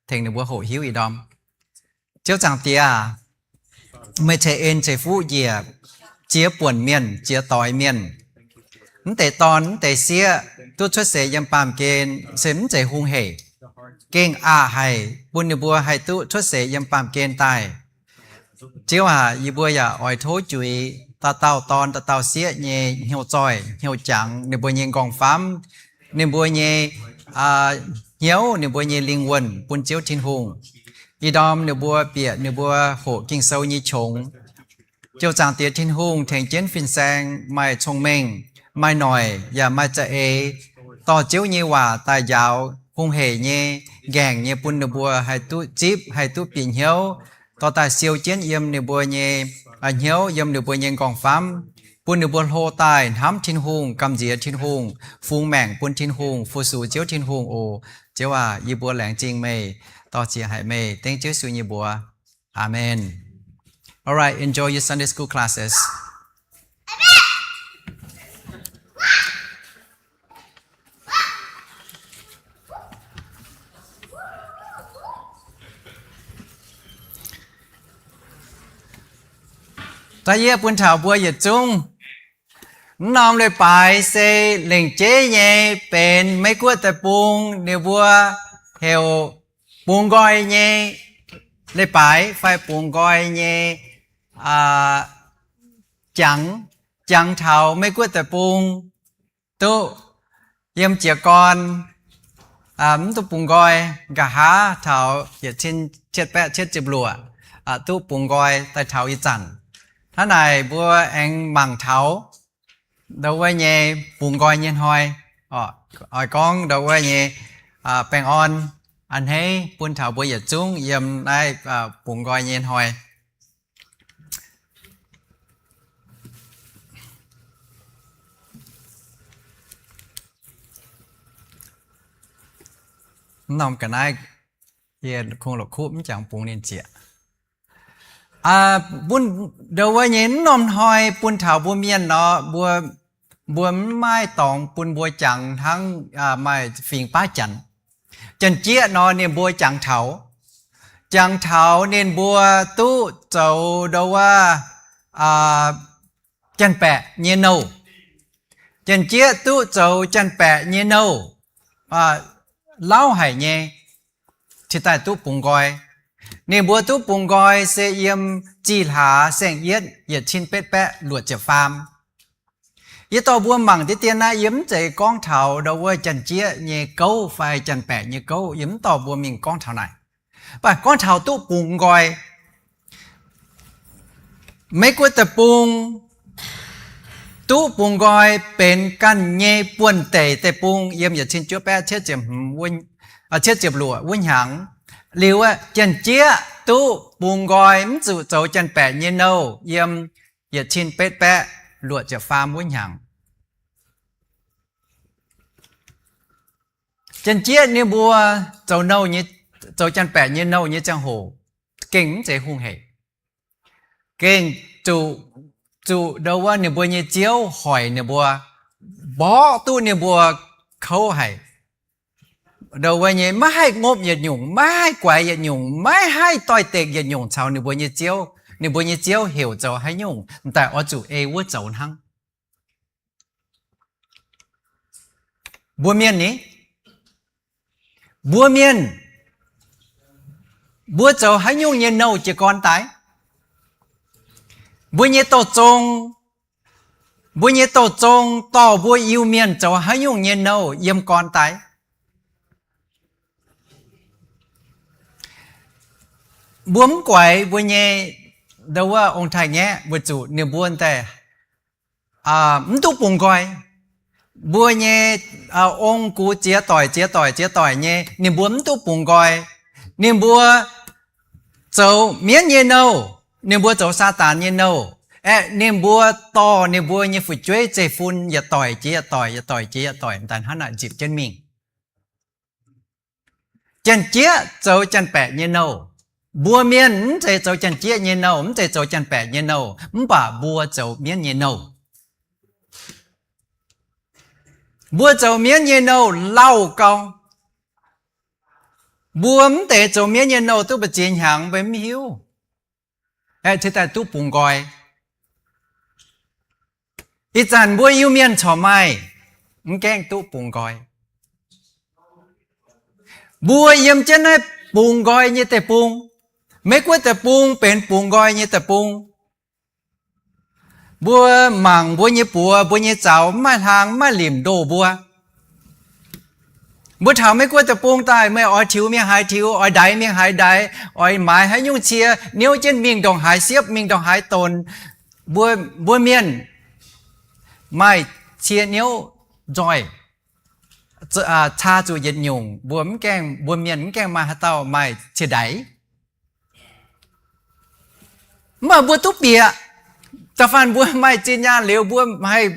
tengx ninh mbuo hoqc hiuv ih ndorm. Ziouv Zaangc Diex aac, meih ceix en ceix fuqv njiec ziex buonc mienh, ziex doix mienh. Mv deix dorn, mv deix sieqv duqv cuotv seix yiem baamh gen se mv zeiz hungh heic. Gengh aqc haic bun ninh mbuo haih duqv cuotv seix yiem baamh gen daaih. Ziouv aac, yie mbuo yaac oix tov juix dauh dauh dorn dauh dauh sieqv nyei hnyouv zoih, hnyouv jangx, ninh mbuo nyei nqorngv-famv, ninh mbuo nyei hnyouv, ninh mbuo nyei lingh wuonh bun Ziouv Tin-Hungh. Ih ndorm ninh mbuo bieqc ninh mbuo hoqc Ging-Sou nyei qongx. Ziouv Zaangc Diex Tin-Hungh tengx jienv fin-saeng maaih cong-mengh, maaih noic yaac maaih za'eix, dorh Ziouv nyei waac daaih njaaux hungh heic nyei, nqaengc nyei bun ninh mbuo haih duqv zipv, haih duqv bieqc hnyouv, dorh daaih siou jienv yiem ninh mbuo nyei hnyouv, yiem ninh mbuo nyei nqorngv-famv, bun ninh mbuo hlo daaih hnamv Tin-Hungh, gamh nziex Tin-Hungh, fungx maengc bun Tin-Hungh, fu-sux Ziouv Tin-Hungh oc. Ziouv aac, yie mbuo laengz zingh meih, dorh ziex haic meih, dengv Ziouv Yesu nyei mbuox. Amen. All right, enjoy your Sunday school classes. Da'yietv bun taux mbuo yietc zungv. Mv norm leiz-baaix se lengc jeiv nyei benx Meiv Guoqv deic-bung, ninh mbuo heuc bungx nqoi nyei leiz-baaix fai bungx nqoi nyei jangx, jangx taux Meiv Guoqv deic-bung duqv yiem jiez gorn, mv duqv bungx nqoi, nqa'haav taux yietc cin cietv baeqv cietv ziepc luoqc duqv bungx nqoi daaih taux ih zanc. Hnangv naaic mbuo aengx mangc taux ndau wuov nyei bungx nqoi nyei hnoi. Oix gorngv ndau wuov nyei baengh orn a'hneiv bun taux mbuo yietc zungv yiem naaiv bungx nqoi nyei hnoi. Norm ga'naaiv yie kungx la'kuqv mv jangx bungx ninh zieqc. Bun ndau wuov nyei norm hnoi bun taux mbuo mienh nor, mbuo, mbuo mv maaih dorngx bun mbuo jangx hnangv maaih fingx baav janx. Janx-jieqv nor ninh mbuo jangx taux, jangx taux ninh mbuo duqv zoux ndau wuov janx-baeqc nyei nouh. Janx-jieqv duqv zoux janx-baeqc nyei nouh, lauh haic nyei, cingx daaih duqv bungx nqoi. Ninh mbuo duqv bungx nqoi se yiem zih hlaax saeng-yietv yietc cin betv baeqv luoqc ziepc faam. Yie dorh mbuo mangc deix dien naaiv, yie mv zeiz gorngv taux ndau wuov janx-jieqv nyei gouv fai janx-baeqc nyei gouv, yie mv dorh mbuo mingh gorngv taux naaic. Mv baac gorngv taux duqv bungx nqoi, Meiv Guoqv deic-bung duqv bungx nqoi benx ganh nyei buonv-deic deic-bung yiem yietc cin juov baeqv cietv ziepc hmz, cietv ziepc luoqc wuov hnyangx. Liuz aeqv, janx-jieqv duqv bungx nqoi mv zuqc zoux janx-baeqc nyei nouh yiem yietc cin betv baeqv luoqc ziepc faam wuov hnyangx. Janx-jieqv ninh mbuo zoux nouh nyei, zoux janx-baeqc nyei nouh nyei ziangh hoc gengh mv zeiz hungh hec. Gengh zuqc, zuqc ndau wuov ninh mbuo nyei ziouv hoic ninh mbuo, mborqv duqv ninh mbuo kouv haic. Ndau wuov nyei maiv haih ngopv yietc nyungc, maiv haih guaix yietc nyungc, maiv haih doix-dekc yietc nyungc caux ninh mbuo nyei ziouv. Ninh mbuo nyei ziouv heuc zoux haaix nyungc, daaih oix zuqc ei wuov zoux hnangv. Mbuo mienh ni, mbuo mienh, mbuo zoux haaix nyungc nyei nouh jiez gorn daaih? Mbuo nyei douh zong, mbuo nyei douh zong dorh mbuo Iu-Mienh zoux haaix nyungc nyei nouh yiem gorn daaih? Mbuo mv guaix mbuo nyei ndau wuov ong-taaix-ngaeqv weic zuqc ninh mbuo daaih mv duqv bungx nqoi. Mbuo nyei ong-gux ziex doic, ziex doic, ziex doic nyei, ninh mbuo mv duqv bungx nqoi. Ninh mbuo zoux mienv nyei nouh, ninh mbuo zoux Saadaan nyei nouh. Aeqv, ninh mbuo dorh ninh mbuo nyei fu'jueiv zeiv-fun yietc doic jiex yietc doic, yietc doic jiex yietc doic, daaih hnangv naaic nzipc jienv mingh. Janx-jieqv zoux janx-baeqc nyei nouh. Mbuo mienh mv zeiz zoux janx-jieqv nyei nouh, mv zeiz zoux janx-baeqc nyei nouh, mv baac mbuo zoux mienv nyei nouh. Mbuo zoux mienv nyei nouh lauh gau. Mbuo mv deix zoux mienv nyei nouh duqv mbu'ziex hnyangx mbuo mv hiuv, aeqv, cingx daaih duqv bungx nqoi. Ih zanc mbuo Iu-Mienh corc maaih, mv gaengh duqv bungx nqoi. Mbuo yiem jienv naaiv bungx nqoi nyei deic-bung. Meiv Guoqv deic-bung benx bungx nqoi nyei deic-bung. Mbuo mangc mbuo nyei buoz, mbuo nyei zaux, mv maaih hlaang, mv maaih limc ndoh mbuo. Mbuo taux Meiv Guoqv deic-bung daaih, meih oix tiux mingh haaix tiux, oix ndaix mingh haaix ndaix, oix maaiz haaix nyungc cie, niouv jienv mingh ndongc haaix siepv, mingh ndongc haaix donx. Mbuo, mbuo mienh maaih cie niouv nzoih, caa zuqc yietc nyungc, mbuo mv gaengh, mbuo mienh mv gaengh maaih haaix dauh maaih cie ndaix. Mv baac mbuo duqv bieqc. Da'faanh mbuo maaih zinh nyaanh liuz, mbuo haih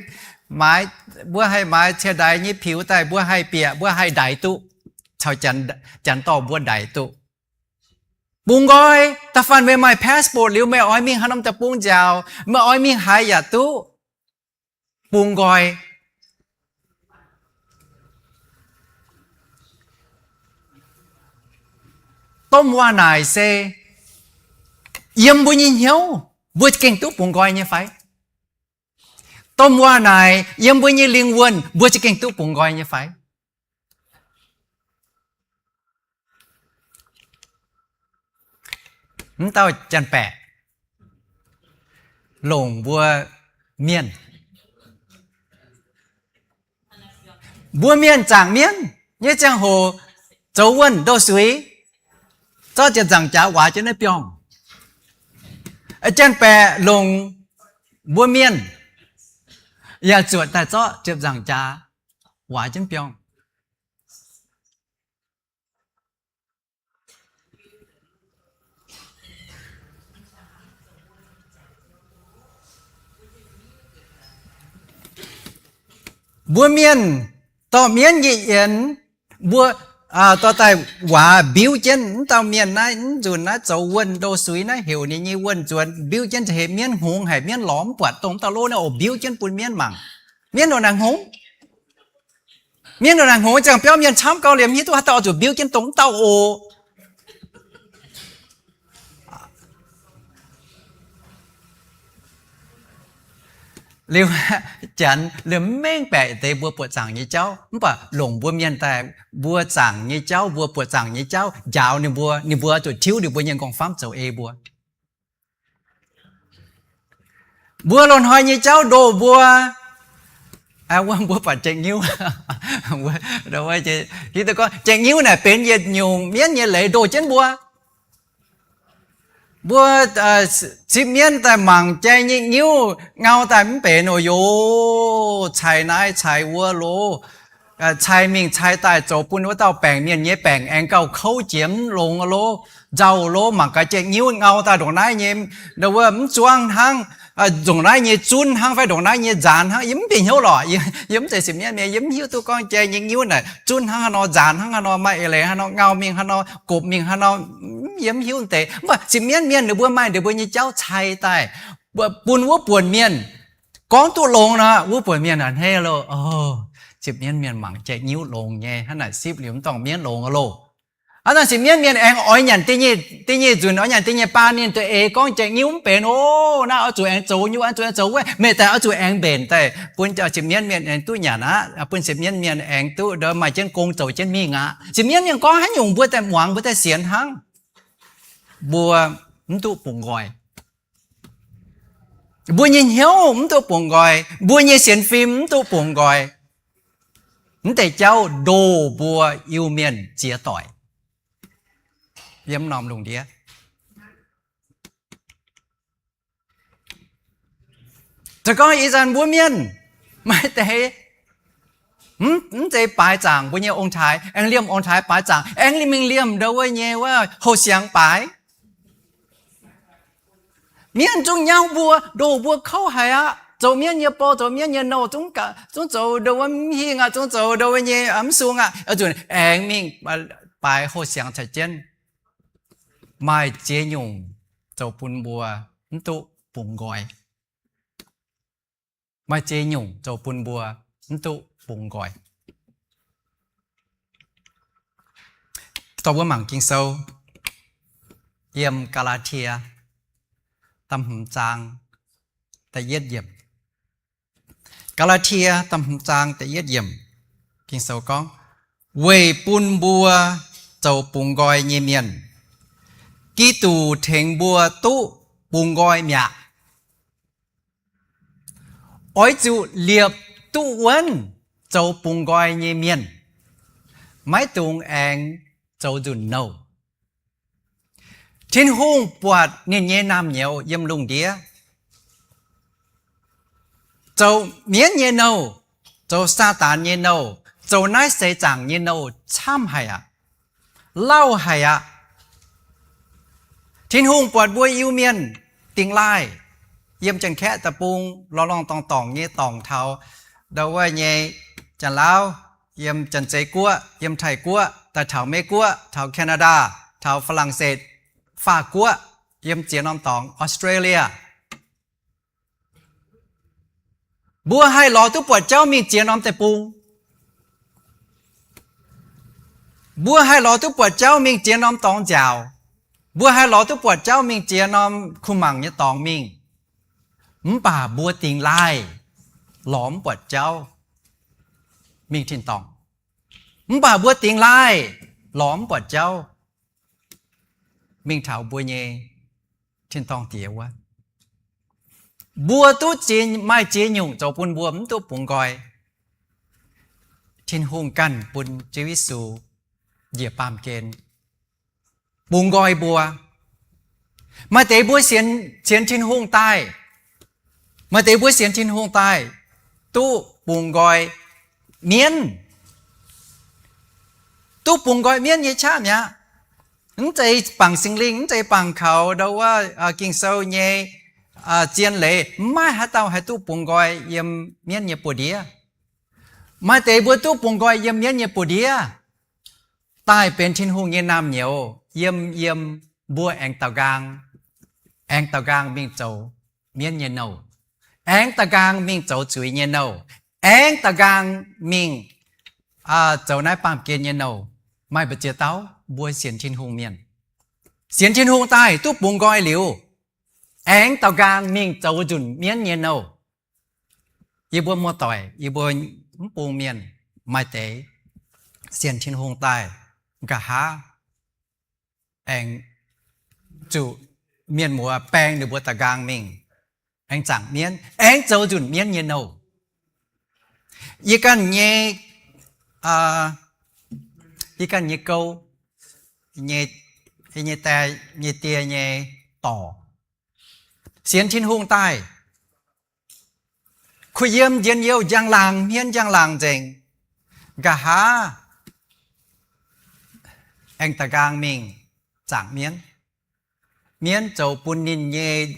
maaiz, mbuo haih maaiz cie ndaix nyei piux daaih, mbuo haih bieqc, mbuo haih ndaix duqv, caux janx, janx dorh mbuo ndaix duqv. Bungx nqoi, da'faanh meih maaih passport liuz, meih oix mingh haaix norm deic-bung nziaaux, meih oix mingh haaix yaac duqv. Bungx nqoi. Domh waac naaic se yiem mbuo nyei hnyouv mbuo gengh duqv bungx nqoi nyei fai? Domh waac naaic yiem mbuo nyei lingh wuonh mbuo gengh duqv bungx nqoi nyei fai? Mv dauh janx-baeqc, longc mbuo mienh. Mbuo mienh zaangc mienv nyei ziangh hoc zoux wuonh ndo suix, zorqv ziepc nzaangc jaax waaz jienv naaiv biorngh. Janx-baeqc longc mbuo mienh yaac zuotc daaih zorqv ziepc nzaangc jaax waaz jienv biorngh. Mbuo mienh dorh mienv nyei yienx, mbuo dorh daaih waaz mbiuv jienv. Mv dauh mienh naaiv, mv nzunc naaiv zoux wuonh ndo suix naaiv, heuc ninh nyei wuonh nzuonx, mbiuv jienv, heuc mienv hngongx, haic mienv lorz mv buatc dongh mv dauh lov naaiv oc, mbiuv jienv bun mienv mangc. Mienv nor naaic hngongx, mienv nor naaic hngongx ziangh biauv mienh camv gauh liemh hiuv duqv haaix dauh oix zuqc mbiuv jienv dongh mv dauh oc. Liuz, janx liemh mengh baeqc deix mbuo buoqc zaangc nyei jauv, mv baac longc mbuo mienh daaih, mbuo zaangc nyei jauv, mbuo buoqc zaangc nyei jauv njaaux ninh mbuo, ninh mbuo zuqc tiuv ninh mbuo nyei m'nqorngv famv zoux ei mbuo. Mbuo loz-hnoi nyei jauv ndoh mbuo, mbuo buatc Jai-Nyiuv, hiuv duqv gorngv Jai-Nyiuv naaic benx yietc nyungc mienv nyei leiz ndoh jienv mbuo. Mbuo cipv mienv daaih mangc Jai-Nyiuv ngau daaih mv benx oc, yoc, cai naaiv cai wuov loh, cai mingh cai daaih zoux bun wuov dauh baengc mienh nyei baengc aengx gauh kouv jiex mv longx loh, nzauh loh. Mangc gaax Jai-Nyiuv ngau daaih ndongc naaiv nyei, wuov mv zuangv hnangv, ndongc naaiv nyei zunv hnangv fai ndongc naaiv nyei nzaanx hnangv. Yie mv bieqc hnyouv lorqc. Yie mv zeiz sipv mienv mienh, yie mv hiuv duqv gorngv Jai-Nyiuv naaic zunv hnangv haaix nor, nzaanx hnangv haaix nor, maaih eix leiz haaix nor, ngau mingh haaix nor, gopc mingh haaix nor, yie mv hiuv deix. Mv baac sipv mienv mienh ninh mbuo maaih ninh mbuo nyei jauv cai daaih bun wuov buonc mienh gorngv duqv longx nor, wuov buonc mienh a'hneiv loh, sipv mienv mienh mangc Jai-Nyiuv longx nyei, hnangv naaic sipv liuz mv dorngc mienv longx loh. Hnangv naaic sipv mienv mienh aengx oix nyanc da'nyeic nzunc, oix nyanc da'nyeic baan ninh da'eix gorngv Jai-Nyiuv mv benx oc, naaiv oix zuqc aengx zoux nyuv, oix zuqc aengx zoux wuov, meih daaih oix zuqc aengx mbenc daaih bun sipv mienv mienh aengx duqv nyanc aqv, bun sipv mienv mienh aengx duqv maaih jienv gong zoux jienv mingh aqv. Sipv mienv mienh gorngv haaix nyungc mbuo daaih muangx, mbuo daaih sienx hnangv. Mbuo mv duqv bungx nqoi. Mbuo nyei hnyouv mv duqv bungx nqoi. Mbuo nyei sienx fim mv duqv bungx nqoi. Mv deix jauv ndoh mbuo Iu-Mienh ziex doic. Yiem norm lungh ndiev, se gorngv ih zanc mbuo mienh maaih deix mv zeiz baaix zaangc mbuo nyei ong-taaix, aengx liemh ong-taaix baaix zaangc, aengx mingh liemh ndau wuov nyei wuov houh siangx baaix. Mienh zungv nyauv mbuo, ndoh mbuo kouv haic aqv. Zoux mienv nyei bou, zoux mienv nyei nouh, zungv zoux ndau wuov mv hingh aqv, zungv zoux ndau wuov nyei mv sung aqv. Oix zuqc aengx mingh baaix houh siangx caux jienv. Maaih ziex nyungc zoux bun mbuo mv duqv bungx nqoi. Maaih ziex nyungc zoux bun mbuo mv duqv bungx nqoi. Dorh mbuo mangc Ging-Sou yiem Gaa^laa^tie da'hmz zaang da'yietv yiemc. Gaa^laa^tie da'hmz zaang da'yietv yiemc, Ging-Sou gorngv, weic bun mbuo zoux bungx nqoi nyei mienh, Giduc tengx mbuo duqv bungx nqoi mi'aqv. Oix zuqc liepc duqv wuonv zoux bungx nqoi nyei mienh, maiv dungx aengx zoux nzunc nouh. Tin-Hungh buatc ninh nyei naamh nyouz yiem lungh ndiev, zoux mienv nyei nouh, zoux Saadaan nyei nouh, zoux naaiv seix zaangc nyei nouh camv haic aqv, lauh haic aqv. Tin-Hungh buatc mbuo Iu-Mienh dingx laaih yiem Janx-Kaeqv deic-bung lorngx lorngx dorngx dorngx nyei dorngc taux ndau wuov nyei Janx-Lauv, yiem Janx-Zeiz Guoqv, yiem Taiv-Guoqv, daaih taux Meiv-Guoqv, taux Canada, taux Faa^lan^setc, Faah-Guoqv, yiem ziex norm dorngx, Australia. Mbuo haih lorz duqv buatc jauv mingh ziex norm deic-bung. Mbuo haih lorz duqv buatc jauv mingh ziex norm dorngx nziaauc. Mbuo haih lorz duqv buatc jauv mingh ziex norm kuh mangc nyei dorngx mingh. Mv baac mbuo dingx laaih lorz mv buatc jauv mingh tin-dorngh. Mv baac mbuo dingx laaih lorz mv buatc jauv mingh taux mbuo nyei tin-dorngh Diex wuov. Mbuo duqv ziex, maaih ziex nyungc zoux bun mbuo mv duqv bungx nqoi. Tin-Hungh ganh bun Ziouv Yesu njiec baamh gen bungx nqoi mbuo. Maaih deix mbuo sienx, sienx Tin-Hungh daaih, maaih deix mbuo sienx Tin-Hungh daaih duqv bungx nqoi mienv, duqv bungx nqoi mienv nyei qaqv mi'aqv. Mv zeiz bangc Singx Lingh, mv zeiz bangc kaux ndau wuov Ging-Sou nyei zien leiz, mv maaih haaix dauh haih duqv bungx nqoi yiem mienv nyei buoz-ndiev. Maaih deix mbuo duqv bungx nqoi yiem mienv nyei buoz-ndiev, daaih benx Tin-Hungh nyei naamh nyouz, yiem, yiem mbuo aengx daaux nqaang, aengx daaux nqaang mingh zoux mienv nyei nouh, aengx daaux nqaang mingh zoux zuiz nyei nouh, aengx daaux nqaang mingh zoux naaiv baamh gen nyei nouh. Maaih mbu'ziex dauh mbuo sienx Tin-Hungh mienh, sienx Tin-Hungh daaih duqv bungx nqoi liuz, aengx daaux nqaang mingh zoux nzunc mienv nyei nouh. Yie mbuo muoz-doic, yie mbuo mv bung mienh, maaih deix sienx Tin-Hungh daaih, nqa'haav aengx zuqc mienh muoz baeng ninh mbuo daaux nqaang mingh, aengx zaangc mienv, aengx zoux nzunc mienv nyei nouh. Yie ganh nyei, yie ganh nyei gouv, nyei, nyei die nyei dorc, sienx Tin-Hungh daaih, kuh yiem njien-youh njang-laangc hmien njang-laangc nzengc, nqa'haav aengx daaux nqaang mingh zaangc mienv. Mienv zoux bun ninh nyei,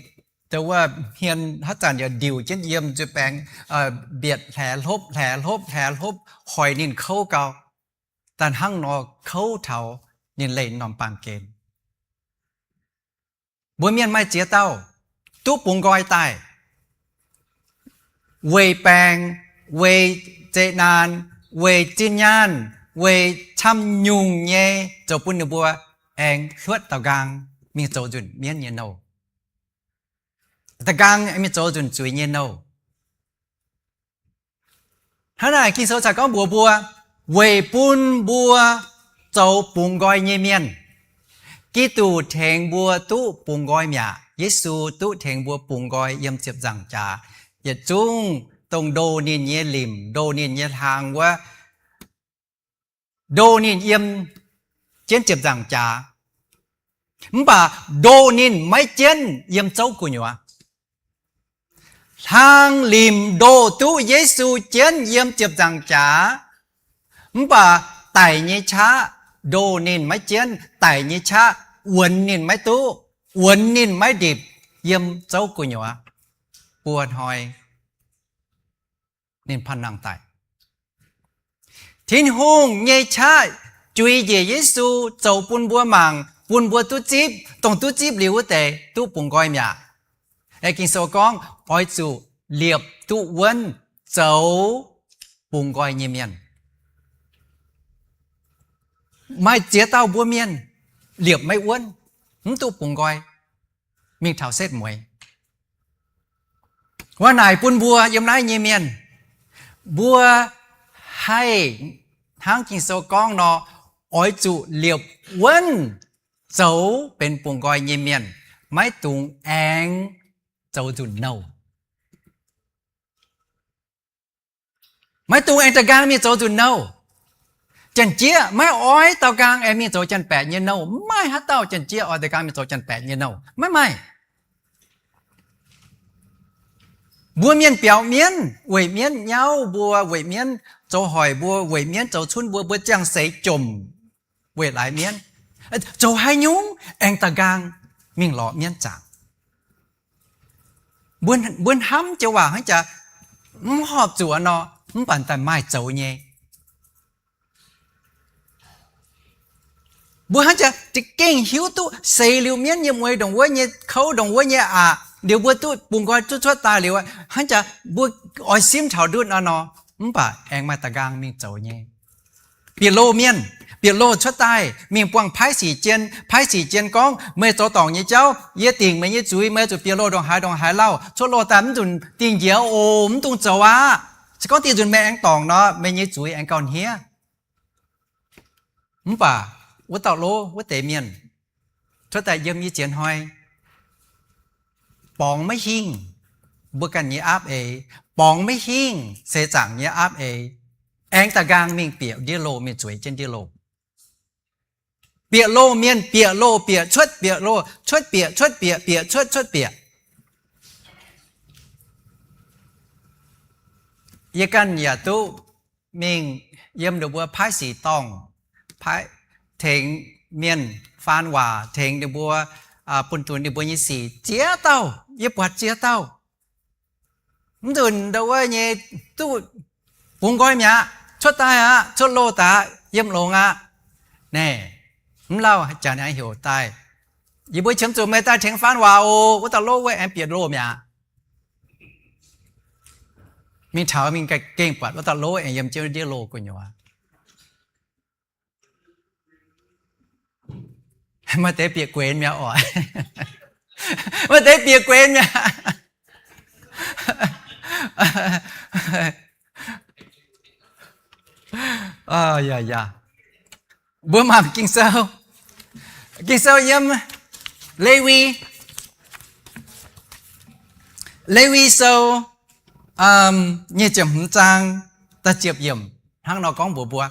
zoux wuov hmien haaix zanc yaac ndiuc jienv yiem nzuih baengx, mbietc hlaax hlopv, hlaax hlopv, hlaax hlopv, hoic ninh kouv gau. Daaih hnangv nor kouv taux ninh leih norm baamh gen. Mbuo mienh maaih ziex dauh duqv bungx nqoi daaih, weic baengc, weic zeqc naanc, weic zinh nyaanh, weic camv nyungc nyei zoux bun ninh mbuo aengx hluotv daaux nqaang mingh zoux nzunc mienv nyei nouh, daaux nqaang mingh zoux nzunc zuiz nyei nouh. Hnangv naaic Ging-Sou caux gorngv mbuox mbuo, weic bun mbuo zoux bungx nqoi nyei mienh. Giduc tengx mbuo duqv bungx nqoi mi'aqv. Yesu duqv tengx mbuo bungx nqoi yiem ziepc nzaangc jaax. Yietc zungv dongh ndoh ninh nyei limc, ndoh ninh nyei hlaang wuov, ndoh ninh yiem jienv ziepc nzaangc jaax. Mv baac ndoh ninh maiv jienv yiem zouv gu'nyuoz. Hlaang limc ndoh duqv Yesu jienv yiem ziepc nzaangc jaax, mv baac daic nyei qaqv ndoh ninh maiv jienv, daic nyei qaqv wuonx ninh maiv duqv, wuonx ninh maiv ndipc yiem zouv gu'nyuoz. Buo hnoi ninh panh nangh daic. Tin-Hungh nyei qaqv juix njiec Yesu zoux bun mbuo mangc, bun mbuo duqv zipv, dongh duqv zipv liuz wuov deix duqv bungx nqoi mi'aqv. Aeqv, Ging-Sou gorngv oix zuqc liepc duqv wuonv zoux bungx nqoi nyei mienh. Maaih ziex dauh mbuo mienh liepc maiv wuonv, mv duqv bungx nqoi, mingh taux setv mueiz. Wuov naaic bun mbuo yiem naaiv nyei mienh, mbuo haih hnangv Ging-Sou gorngv nor, oix zuqc liepc wuonv zoux benx bungx nqoi nyei mienh, maiv dungx aengx zoux nzunc nouh. Maiv dungx aengx daaux nqaang mingh zoux nzunc nouh. Janx-jieqv maiv oix daaux nqaang aengx mingh zoux janx-baeqc nyei nouh. Maiv maaih haaix dauh janx-jieqv oix daaux nqaang mingh zoux janx-baeqc nyei nouh. Maiv maaih. Mbuo mienh biaux mienv, weic mienv nyauv mbuo, weic mienv zoux hoic mbuo, weic mienv zoux cunv mbuo, mbuo ziangh seix jomc weic laaix mienv. Zoux haaix nyungc aengx daaux nqaang mingh lorz mienv zaangc? Mbuo, mbuo hnamv joux waac hnangv jaax mv horpc zuqc nor, mv baac daaih maaih zoux nyei. Mbuo hnangv jaax za'gengh hiuv duqv seix liuz mienv nyei mueix ndongc wuov nyei kouv, ndongc wuov nyei aqc, liuz mbuo duqv bungx nqoi duqv cuotv daaih liuz, hnangv jaax mbuo oix simv taux ndutv nor, mv baac aengx maaih daaux nqaang mingh zoux nyei. Bieqc loh mienh, bieqc loh cuotv daaih mingh buangh paaiv sic jien, paaiv sic jien gorngv, meih zoux dorngc nyei jauv, yie dingc meih nyei zuiz, meih zuqc bieqc loh ndongc haaix ndongc haaix lauh. Cuotv loh daaih mv nzunc dingh njiec oc, mv dungx zoux aqv. Se gorngv dingh nzunc meih aengx dorngc nor, meih nyei zuiz aengx gauh hniev. Mv baac wuov dauh loh wuov deix mienh cuotv daaih yiem yie ziex hnoi, borngz maiv hingh, mbuo ganh nyei aapv eix, borngz maiv hingh seix zaangc nyei aapv eix, aengx da'nqaang mingh bieqc ndiev loh, mingh zueiz jienv ndiev loh. Bieqc loh mienh, bieqc loh bieqc cuotv, bieqc loh cuotv bieqc, cuotv bieqc bieqc, cuotv cuotv bieqc. Yie ganh yaac duqv mingh yiem ninh mbuo paaiv sic dorngh, paaiv, tengx mienh faan waac, tengx ninh mbuo, bun zuqc ninh mbuo nyei sic ziex dauh, yie buatc ziex dauh. Mv nzunc ndau wuov nyei duqv bungx nqoi mi'aqv, cuotv daaih aqv, cuotv loh daaih aqv, yiem longx aqv. Naaic, mv lauh janx aengx heuc daaih, yie mbuo qiemx zuqc meih daaih tengx faan waac oc. Wuov dauh lov wuov aengx bieqc loh mi'aqv. Mingh taux mingh gengh buatc wuov dauh lov aengx yiem jienv ndiev loh gu'nyuoz. Maaih deix bieqc guenx mi'aqv oc. Maaih deix bieqc guenx mi'aqv. Mbuo mangc Ging-Sou. Ging-Sou yiem Lewi, Lewi Sou nyic ziepc hmz zaang da'ziepc yiemc hnangv nor gorngv mbuox mbuo.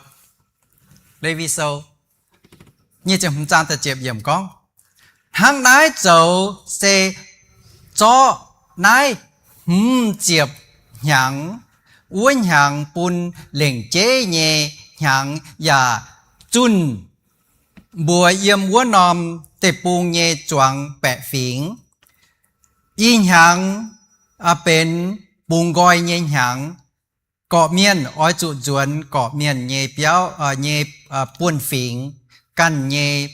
Lewi Sou nyic ziepc hmz zaang da'ziepc yiemc gorngv, hnangv naaiv zoux se zorqv naaiv hmz ziepc hnyangx wuov hnyangx bun lengc jeiv nyei hnyangx yaac zunh mbuox yiem wuov norm deic-bung nyei zuangx baeqc fingx. Ih hnyangx benx bungx nqoi nyei hnyangx. Gorqv-mienh oix zuqc nzuonx gorqv-mienh nyei biauv, nyei buonv-fingx ganh nyei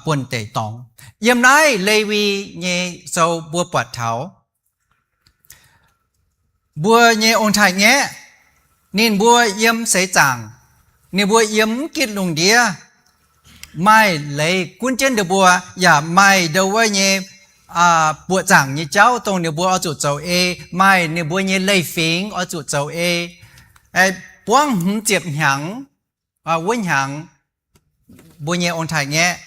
buonv-deic dorngx. Yiem naaiv Lewi nyei sou mbuo buatc taux mbuo nyei ong-taaix-ngaeqv, ninh mbuo yiem seix zaangc, ninh mbuo yiem mv gitv lungh ndiev, maaih leiz gunv jienv ninh mbuo, yaac maaih ndau wuov nyei buoqc zaangc nyei jauv dongh ninh mbuo oix zuqc zoux ei, maaih ninh mbuo nyei leiz-fingx oix zuqc zoux ei. Buangv hmz ziepc hnyangx, wuov hnyangx mbuo nyei ong-taaix-ngaeqv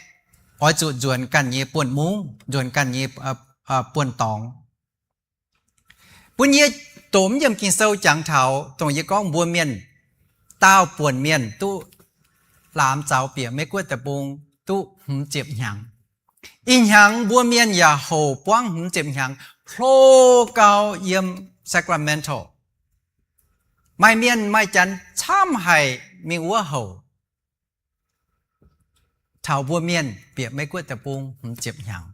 oix zuqc nzuonx ganh nyei buonv-mungv, nzuonx ganh nyei buonv-dorngx. Bun yie doqc mv yiem Ging-Sou jangx taux dongh yie gorngv mbuo mienh, daauh buonc mienh duqv laamx zaux bieqc Meiv-Guoqv deic-bung duqv hmz ziepc hnyangx. Ih hnyangx mbuo mienh yaac houc buangv hmz ziepc hnyangx hlo gau yiem Sacramento. Maaih mienh maaih janx camv haic mingh wuov houc taux mbuo mienh bieqc Meiv-Guoqv deic-bung hmz ziepc hnyangx.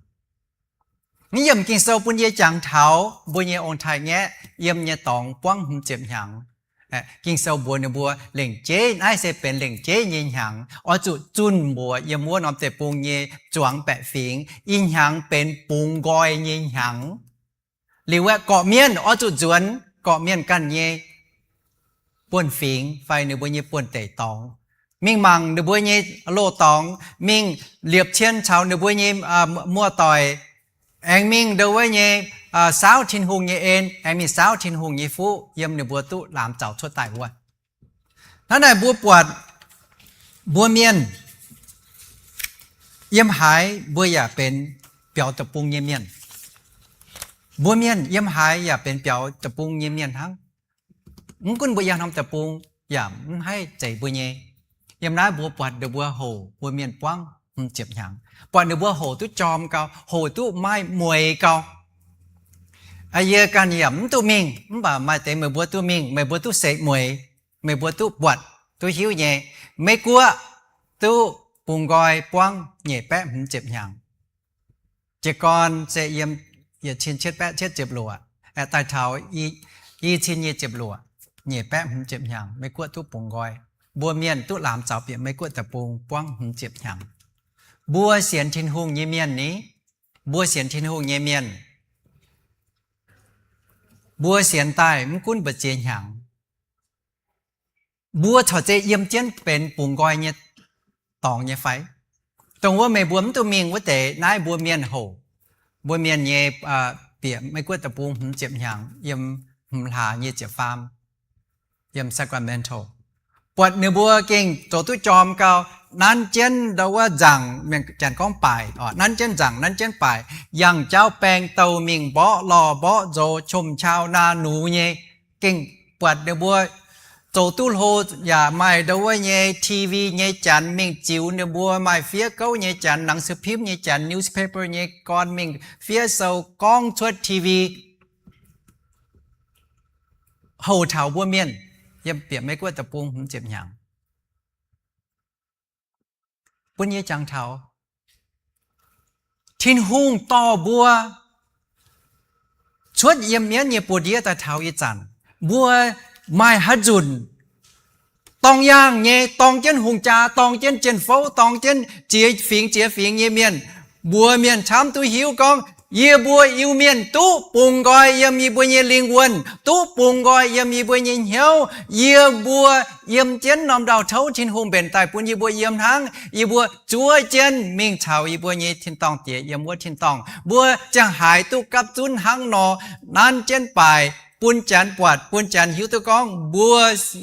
Mv yiem Ging-Sou bun yie jangx taux mbuo nyei ong-taaix-ngaeqv yiem nyei dorngx buangv hmz ziepc hnyangx. Ging-Sou mbuox ninh mbuo lengc jeiv, naaiv se benx lengc jeiv nyei hnyangx, oix zuqc zunh mbuox yiem wuov norm deic-bung nyei zuangx baeqc fingx. Ih hnyangx benx bungx nqoi nyei hnyangx. Liuz aeqv, gorqv-mienh oix zuqc nzuonx gorqv-mienh ganh nyei buonv-fingx fai ninh mbuo nyei buonv-deic dorngx, mingh mangc ninh mbuo nyei loz-dorngx, mingh liepc cien caux ninh mbuo nyei muoz-doic, aengx mingh ndau wuov nyei saauv Tin-Hungh nyei en, aengx mingh saauv Tin-Hungh nyei fuqv yiem ninh mbuo duqv laamx zaux cuotv daaih wuov. Hnangv naaic mbuo buatc mbuo mienh yiem haaix mbuo yaac benx biaux deic-bung nyei mienh. Mbuo mienh yiem haaix yaac benx biaux deic-bung nyei mienh hnangv. Mv gunv mbuo yiem norm deic-bung yaac mv haih zeiz mbuo nyei. Yiem naaiv mbuo buatc ninh mbuo houc mbuo mienh buangv hmz ziepc hnyangx, buatc ninh mbuo houc duqv jorm gau, houc duqv maaih mueix gau. Yie ganh yaac mv duqv mingh, mv baac maaih deix meih mbuo duqv mingh, meih mbuo duqv seix mueix, meih mbuo duqv buatc duqv hiuv nyei. Meiv-Guoqv duqv bungx nqoi buangv nyeic baeqv hmz ziepc hnyangx. Jiez gorn se yiem yietc cin cietv baeqv cietv ziepc luoqc, aeqv, daaih taux i cin nyei ziepc luoqc, nyeic baeqv hmz ziepc hnyangx, Meiv-Guoqv duqv bungx nqoi. Mbuo mienh duqv laamx zaux bieqc Meiv-Guoqv deic-bung buangv hmz ziepc hnyangx. Mbuo sienx Tin-Hungh nyei mienh ni, mbuo sienx Tin-Hungh nyei mienh, mbuo sienx daaih mv gunv mbu'ziex hnyangx, mbuo corc zeiz yiem jienv benx bungx nqoi nyei dorngx nyei fai? Dongh wuov meih mbuo mv duqv mingh wuov deix, naaiv mbuo mienh houc, mbuo mienh nyei bieqc Meiv-Guoqv deic-bung hmz ziepc hnyangx yiem hmz hlaax nyei ziepc faam yiem Sacramento. Buatc ninh mbuo gengh zoux duqv jorm gau, nanv jienv ndau wuov nzaangc, mienh janx gorngv baaic, nanv jienv nzaangc, nanv jienv baaic, yangh jauv baeng douh mingh mborqv lorh mborqv nzox, qom qau naa nux nyei, gengh buatc ninh mbuo zoux duqv hlo, yaac maaih ndau wuov nyei T V nyei janx mingh ziux ninh mbuo, maaih fiev gouv nyei janx, หนังสือพิมพ์ nyei janx, newspaper nyei gorn mingh fiev sou gorngv cuotv T V, houc taux mbuo mienh yiem bieqc Meiv Guoqv deic-bung hmz ziepc hnyangx. Bun yie jangx taux Tin-Hungh dorh mbuo cuotv yiem mienv nyei buoz-ndiev daaih taux ih zanc, mbuo maaih haaix nzunc dorng yaangh nyei, dorng jienv hungh jaa, dorng jienv jien-fouv, dorng jienv ziex fingx ziex fingx nyei mienh, mbuox mienh camv duqv hiuv gorngv, yie mbuo Iu-Mienh duqv bungx nqoi yiem yie mbuo nyei lingh wuonh, duqv bungx nqoi yiem yie mbuo nyei hnyouv. Yie mbuo yiem jienv norm ndau-touv Tin-Hungh mbenc daaih bun yie mbuo yiem hnangv. Yie mbuo zuov jienv mingh caux yie mbuo nyei tin-dorngh Diex yiem wuov tin-dorngh. Mbuo ziangh haaix duqv gapv zunv hnangv nor, nanv jienv baaic bun janx buatc, bun janx hiuv duqv gorngv mbuo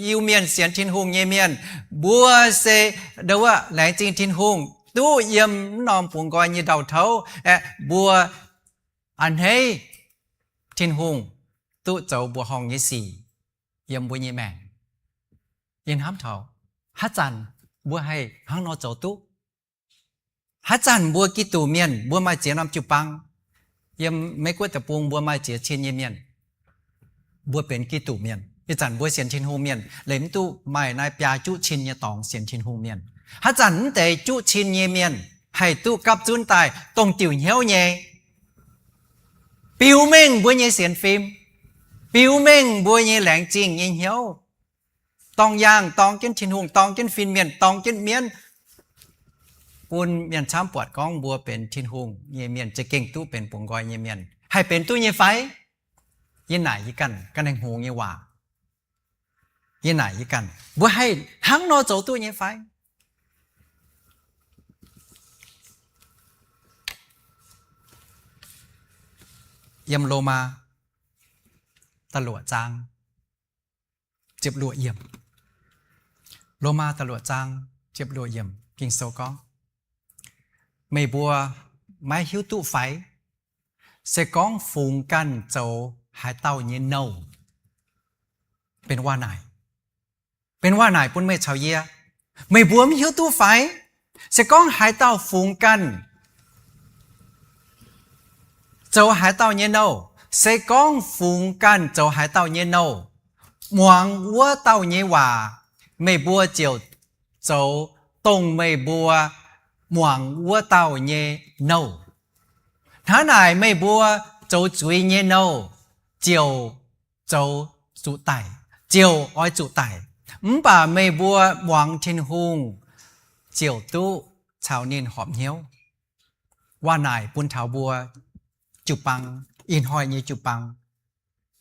Iu-Mienh sienx Tin-Hungh nyei mienh. Mbuo se ndau wuov laengz zingh Tin-Hungh duqv yiem mv norm bungx nqoi nyei ndau-touv aeqv, mbuo a'hneiv Tin-Hungh duqv zoux mbuoqc horngh nyei sic yiem mbuo nyei maengc. Yie hnamv taux haaix zanc mbuo haih hnangv nor zoux duqv? Haaix zanc mbuo Giduc Mienh, mbuo maaih ziex norm jiu-baang, yiem Meiv Guoqv deic-bung mbuo maaih ziex cin nyei mienh, mbuo benx Giduc Mienh. Ih zanc mbuo sienx Tin-Hungh mienh leiz mv duqv maaih naaiv biaa juqv cin nyei dorngx sienx Tin-Hungh mienh. Haaix zanc mv deix juqv cin nyei mienh haih duqv gapv zunv daaih dongh diuc hnyouv nyei biux mengh mbuo nyei sienx fim, biux mengh mbuo nyei laengz zingh nyei hnyouv, dorng yaangh, dorng jienv Tin-Hungh, dorng jienv fin-mienh, dorng jienv mienv, bun mienh camv buatc gorngv mbuo benx Tin-Hungh nyei mienh, za'gengh duqv benx bungx nqoi nyei mienh, haih benx duqv nyei fai? Yie naaic yie ganh, ganh hngongx nyei waac. Yie naaic yie ganh, mbuo haih hnangv nor zoux duqv nyei fai? Yiem Lomaa da'luoqc zaang ziepc luoqc yiemc. Lomaa da'luoqc zaang ziepc luoqc yiemc Ging-Sou gorngv, meih mbuo maiv hiuv duqv fai? Se gorngv fungx ganh zoux haaix dauh nyei nouh, benx waac-naaic, benx waac-naaic bun meih caux yie. Meih mbuo mv hiuv duqv fai? Se gorngv haaix dauh fungx ganh zoux haaix dauh nyei nouh, se gorngv fungx ganh zoux haaix dauh nyei nouh, muangx wuov dauh nyei waac, meih mbuo ziouc zoux dongh meih mbuo muangx wuov dauh nyei nouh. Hnangv naaic meih mbuo zoux zuiz nyei nouh ziouc zoux zuqc daic, ziouc oix zuqc daic. Mv baac meih mbuo muangx Tin-Hungh ziouc duqv caux ninh horpc hnyouv. Waac-naaic bun taux mbuo jiu-baang, ih hnoi nyei jiu-baang,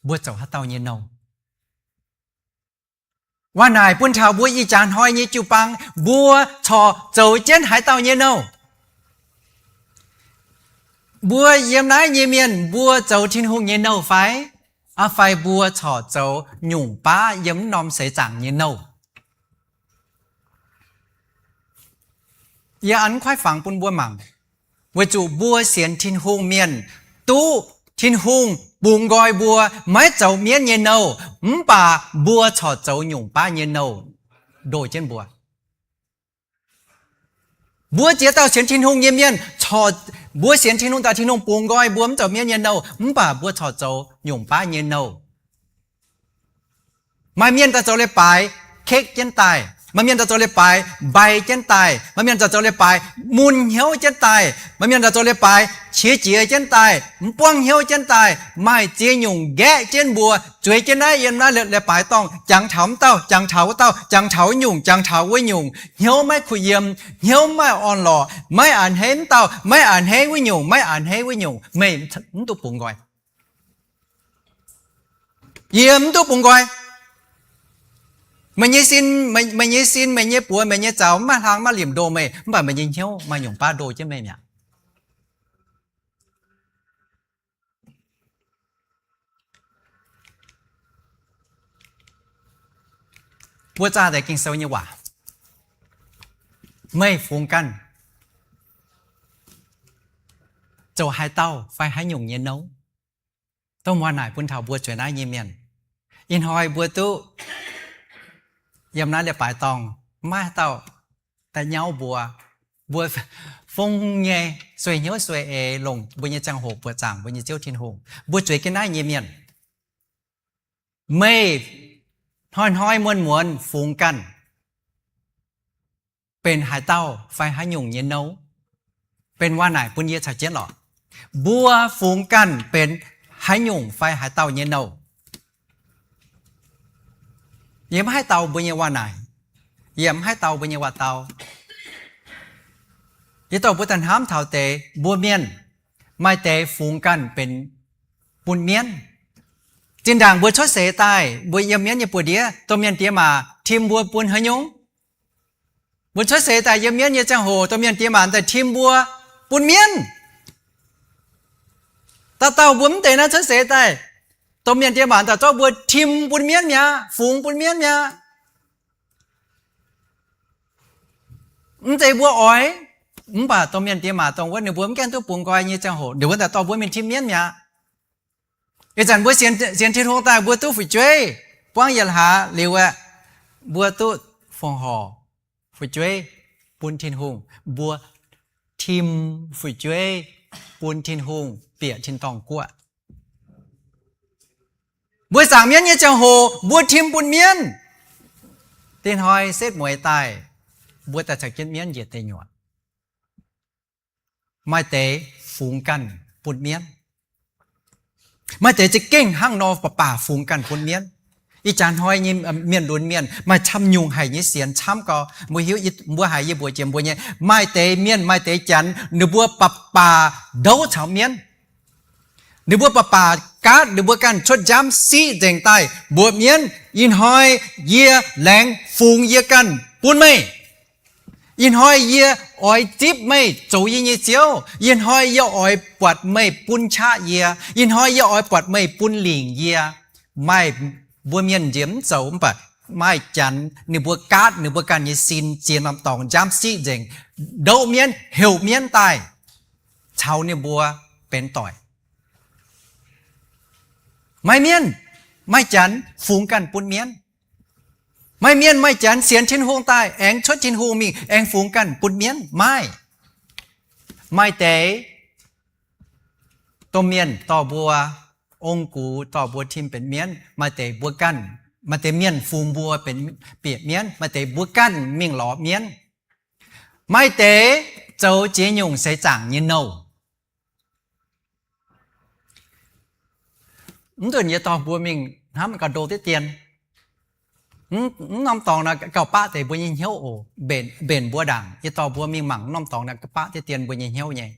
mbuo zoux haaix dauh nyei nouh. Waac-naaic bun taux mbuo ih jaax hnoi nyei jiu-baang, mbuo corc zoux jienv haaix dauh nyei nouh. Mbuo yiem naaiv nyei mienh, mbuo zoux Tin-Hungh nyei nouh fai? Aa fai mbuo corc zoux nyungc baav yiem norm seix zaangc nyei nouh? Yie an kuaaiv fangx bun mbuo mangc, weic zuqc mbuo sienx Tin-Hungh mienh duqv Tin-Hungh bungx nqoi mbuo maiv zoux mienv nyei nouh, mv baac mbuo corc zoux nyungc baav nyei nouh ndoh jienv mbuo. Mbuo ziex dauh sienx Tin-Hungh nyei mienh, corc, mbuo sienx Tin-Hungh daaih Tin-Hungh bungx nqoi mbuo mv zoux mienv nyei nouh, mv baac mbuo corc zoux nyungc baav nyei nouh. Maaih mienh daaih zoux leiz-baaix kekv jienv daaih. Maaih mienh daaih zoux leiz-baaix mbai jienv daaih. Maaih mienh daaih zoux leiz-baaix mun hnyouv jienv daaih. Maaih mienh daaih zoux leiz-baaix qiex jiez jienv daaih, mv buangv hnyouv jienv daaih, maaih ziex nyungc nqaeqv jienv mbuo, zueiz jienv naaiv yiem naaiv leiz-baaix dorngh, jangx taux wuov dauh, jangx taux wuov dauh, jangx taux wuov nyungc, jangx taux wuov nyungc, hnyouv maiv kuh yiem, hnyouv maiv orn-lorqc, maiv a'hneiv wuov dauh, maiv a'hneiv wuov nyungc, maiv a'hneiv wuov nyungc, meih mv duqv bungx nqoi. Yie mv duqv bungx nqoi. Meih nyei sin, meih nyei sin, meih nyei buoz, meih nyei zaux maiv hlang maiv limc ndoh meih, mv baac meih nyei hnyouv maaih nyungc baav ndoh jienv meih mi'aqv. Mbuo zaah deix Ging-Sou nyei waac. Meih fungx ganh zoux haaix dauh fai haaix nyungc nyei nouv? Dongh waac naaic bun taux mbuo zueiz naaiv nyei mienh. Ih hnoi mbuo duqv yiem naaiv leiz-baaix dorngh, maiv haaix dauh daaih nyauv mbuo. Mbuo fong nyei, sueih hnyouv sueih eix, longc mbuo nyei ziangh hoc buoqc zaangc mbuo nyei Ziouv Tin-Hungh. Mbuo zueiz jienv naaiv nyei mienh, meih hnoi-hnoi muonz-muonz fungx ganh benx haaix dauh fai haaix nyungc nyei nouv? Benx waac naaic bun yie caux jienv lorqc. Mbuo fungx ganh benx haaix nyungc fai haaix dauh nyei nouh? Yie maiv haih dau mbuo nyei waac naaic. Yie maiv haih dau mbuo nyei waac-dau. Yie dorh mbuo daaih hnamv taux deix mbuo mienh, maaih deix fungx ganh benx bun mienv. Zinh ndaangc mbuo cuotv seix daaih, mbuo yiem mienv nyei buoz-ndiev, domh mienh diex maac tim mbuo bun haaix nyungc? Mbuo cuotv seix daaih yiem mienv nyei ziangh hoc, domh mienh diex maac daaih tim mbuo bun mienv. Dauh dauh mbuo mv deix naaiv cuotv seix daaih, domh mienh diex maac daaih zorqv mbuo tim bun mienv mi'aqv, fungx bun mienv mi'aqv. Mv zeiz mbuo oix, mv baac domh mienh diex maac dongh wuov ninh mbuo mv gaengh duqv bungx nqoi nyei ziangh hoc, ninh mbuo daaih dorh mbuo mingh tim mienv mi'aqv. Ih zanc mbuo sienx, sienx Tin-Hungh daaih mbuo duqv fu'jueiv buangv yietc hlaax liuz aeqv, mbuo duqv fongc horc fu'jueiv bun Tin-Hungh. Mbuo tim fu'jueiv bun Tin-Hungh bieqc tin-dorngh guoqv. Mbuo zaangc mienv nyei ziangh hoc mbuo tim bun mienv. Dinh hnoi setv mueiz daaih, mbuo daaih caux jienv mienv njiec deic nyuoqc. Maaih deix fungx ganh bun mienv. Maaih deix za'gengh hnangv nor baac baac fungx ganh bun mienv. Ih jaax hnoi nyei mienh lunx mienh maaih camv nyungc haic nyei sienx camv gau. Mbuo hiuv, mbuo haiz yie mbuox jiex mbuo nyei, maaih deix mienh maaih deix janx ninh mbuo baac baac ndouv caux mienv. Ninh mbuo baac baac gaatv ninh mbuo ganh cuotv njamv siqv nzengc daaih mbuox mienv, ih hnoi yie laengz fungx yie ganh bun meih. Ih hnoi yie oix zipv meih zoux yie nyei ziouv. Ih hnoi yie oix buatc meih bun qaqv yie. Ih hnoi yie oix buatc meih bun lingc yie. Maaih mbuo mienh nziex mv zoux, mv baac maaih janx ninh mbuo gaatv ninh mbuo ganh nyei sin ziex norm dorngx njamv siqv nzengc, ndouv mienv, heuc mienv daaih caux ninh mbuo benx doic. Maaih mienh, maaih janx fungx ganh bun mienv. Maaih mienh maaih janx sienx Tin-Hungh daaih aengx cuotv Tin-Hungh mingh aengx fungx ganh bun mienv. Maaih, maaih deix domh mienh dorh mbuo ong-gux, dorh mbuo tim benx mienv. Maaih deix mbuo ganh, maaih deix mienh fungx mbuo benx bieqc mienv. Maaih deix mbuo ganh mingh lorz mienv. Maaih deix zoux ziex nyungc seix zaangc nyei nouh. Mv nzunc yie dorh mbuo mingh hnamv gauh ndo diqv dien. Mv norm dorngx naaiv gauh baqv deix mbuo nyei hnyouv oc. Mbenc, mbenc mbuo ndaangc, yie dorh mbuo mingh mangc mv norm dorngx naaiv gauh baqv diqv dien mbuo nyei hnyouv nyei.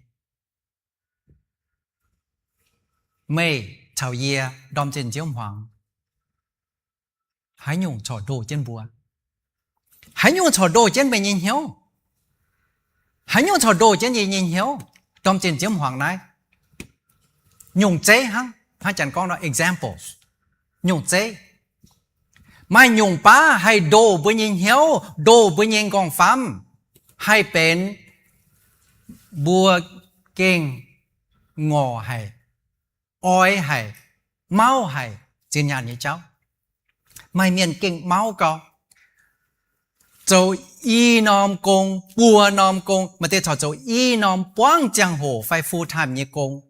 Meih caux yie ndorm zinh nziouv hmuangx, haaix nyungc corc ndoh jienv mbuo? Haaix nyungc corc ndoh jienv meih nyei hnyouv? Haaix nyungc corc ndoh jienv yie nyei hnyouv? Ndorm zinh nziouv hmuangx naaiv, nyungc zeiv hnangv. Hnangv janx gorngv nor examples, nyungc zeiv. Maaih nyungc baav haih ndoh mbuo nyei hnyouv, ndoh mbuo nyei nqorngv-famv, haih benx mbuo gengh ngorc haic, oix haic, mauv haic zinh nyaanh nyei jauv. Maaih mienh gengh mauv gau, zoux i norm gong, buo norm gong, maaih deix corc zoux i norm buangv ziangh hoc fai full time nyei gong.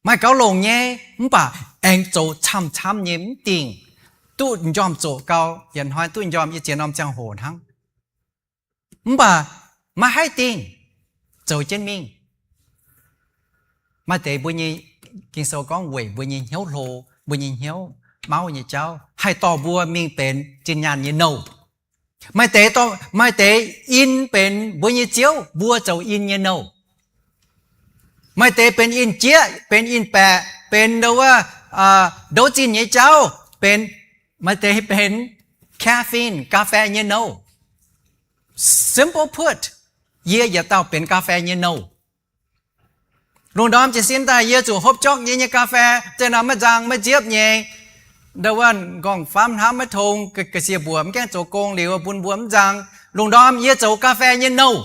Maaih gauh longc nyei, mv baac aengx zoux camv-camv nyei mv dingh, duqv njormh zoqc gau, yietc hnoi duqv njormh i ziex norm ziangh hoc hnangv. Mv baac maiv haih dingh, zoux jienv mingh. Maaih deix mbuo nyei Ging-Sou gorngv weic mbuo nyei hnyouv hlo, mbuo nyei hnyouv mauv nyei jauv haih dorh mbuo mingh benx zinh nyaanh nyei nouh. Maaih deix, maaih deix in benx mbuo nyei ziouv, mbuo zoux in nyei nouh. Maaih deix benx in-jieqv, benx in-baeqc, benx ndouv, ndouv zinh nyei jauv, benx, maaih deix benx caffeine, กาแฟ nyei nouh. Simple put, yie yietc dauh benx กาแฟ nyei nouh. Lungh ndorm jiez sin daaih yie zuqc hopv jorngv yie nyei กาแฟ, zeiv norm maiv nzang maiv nziepv nyei. Ndau wuov nqorngv-famv hnamv maiv tong, ga'sie mbuoqc mv gaengh zoux gong liuz bun mbuo mv nzang. Lungh ndorm yie zoux ga'fei nyei nouh.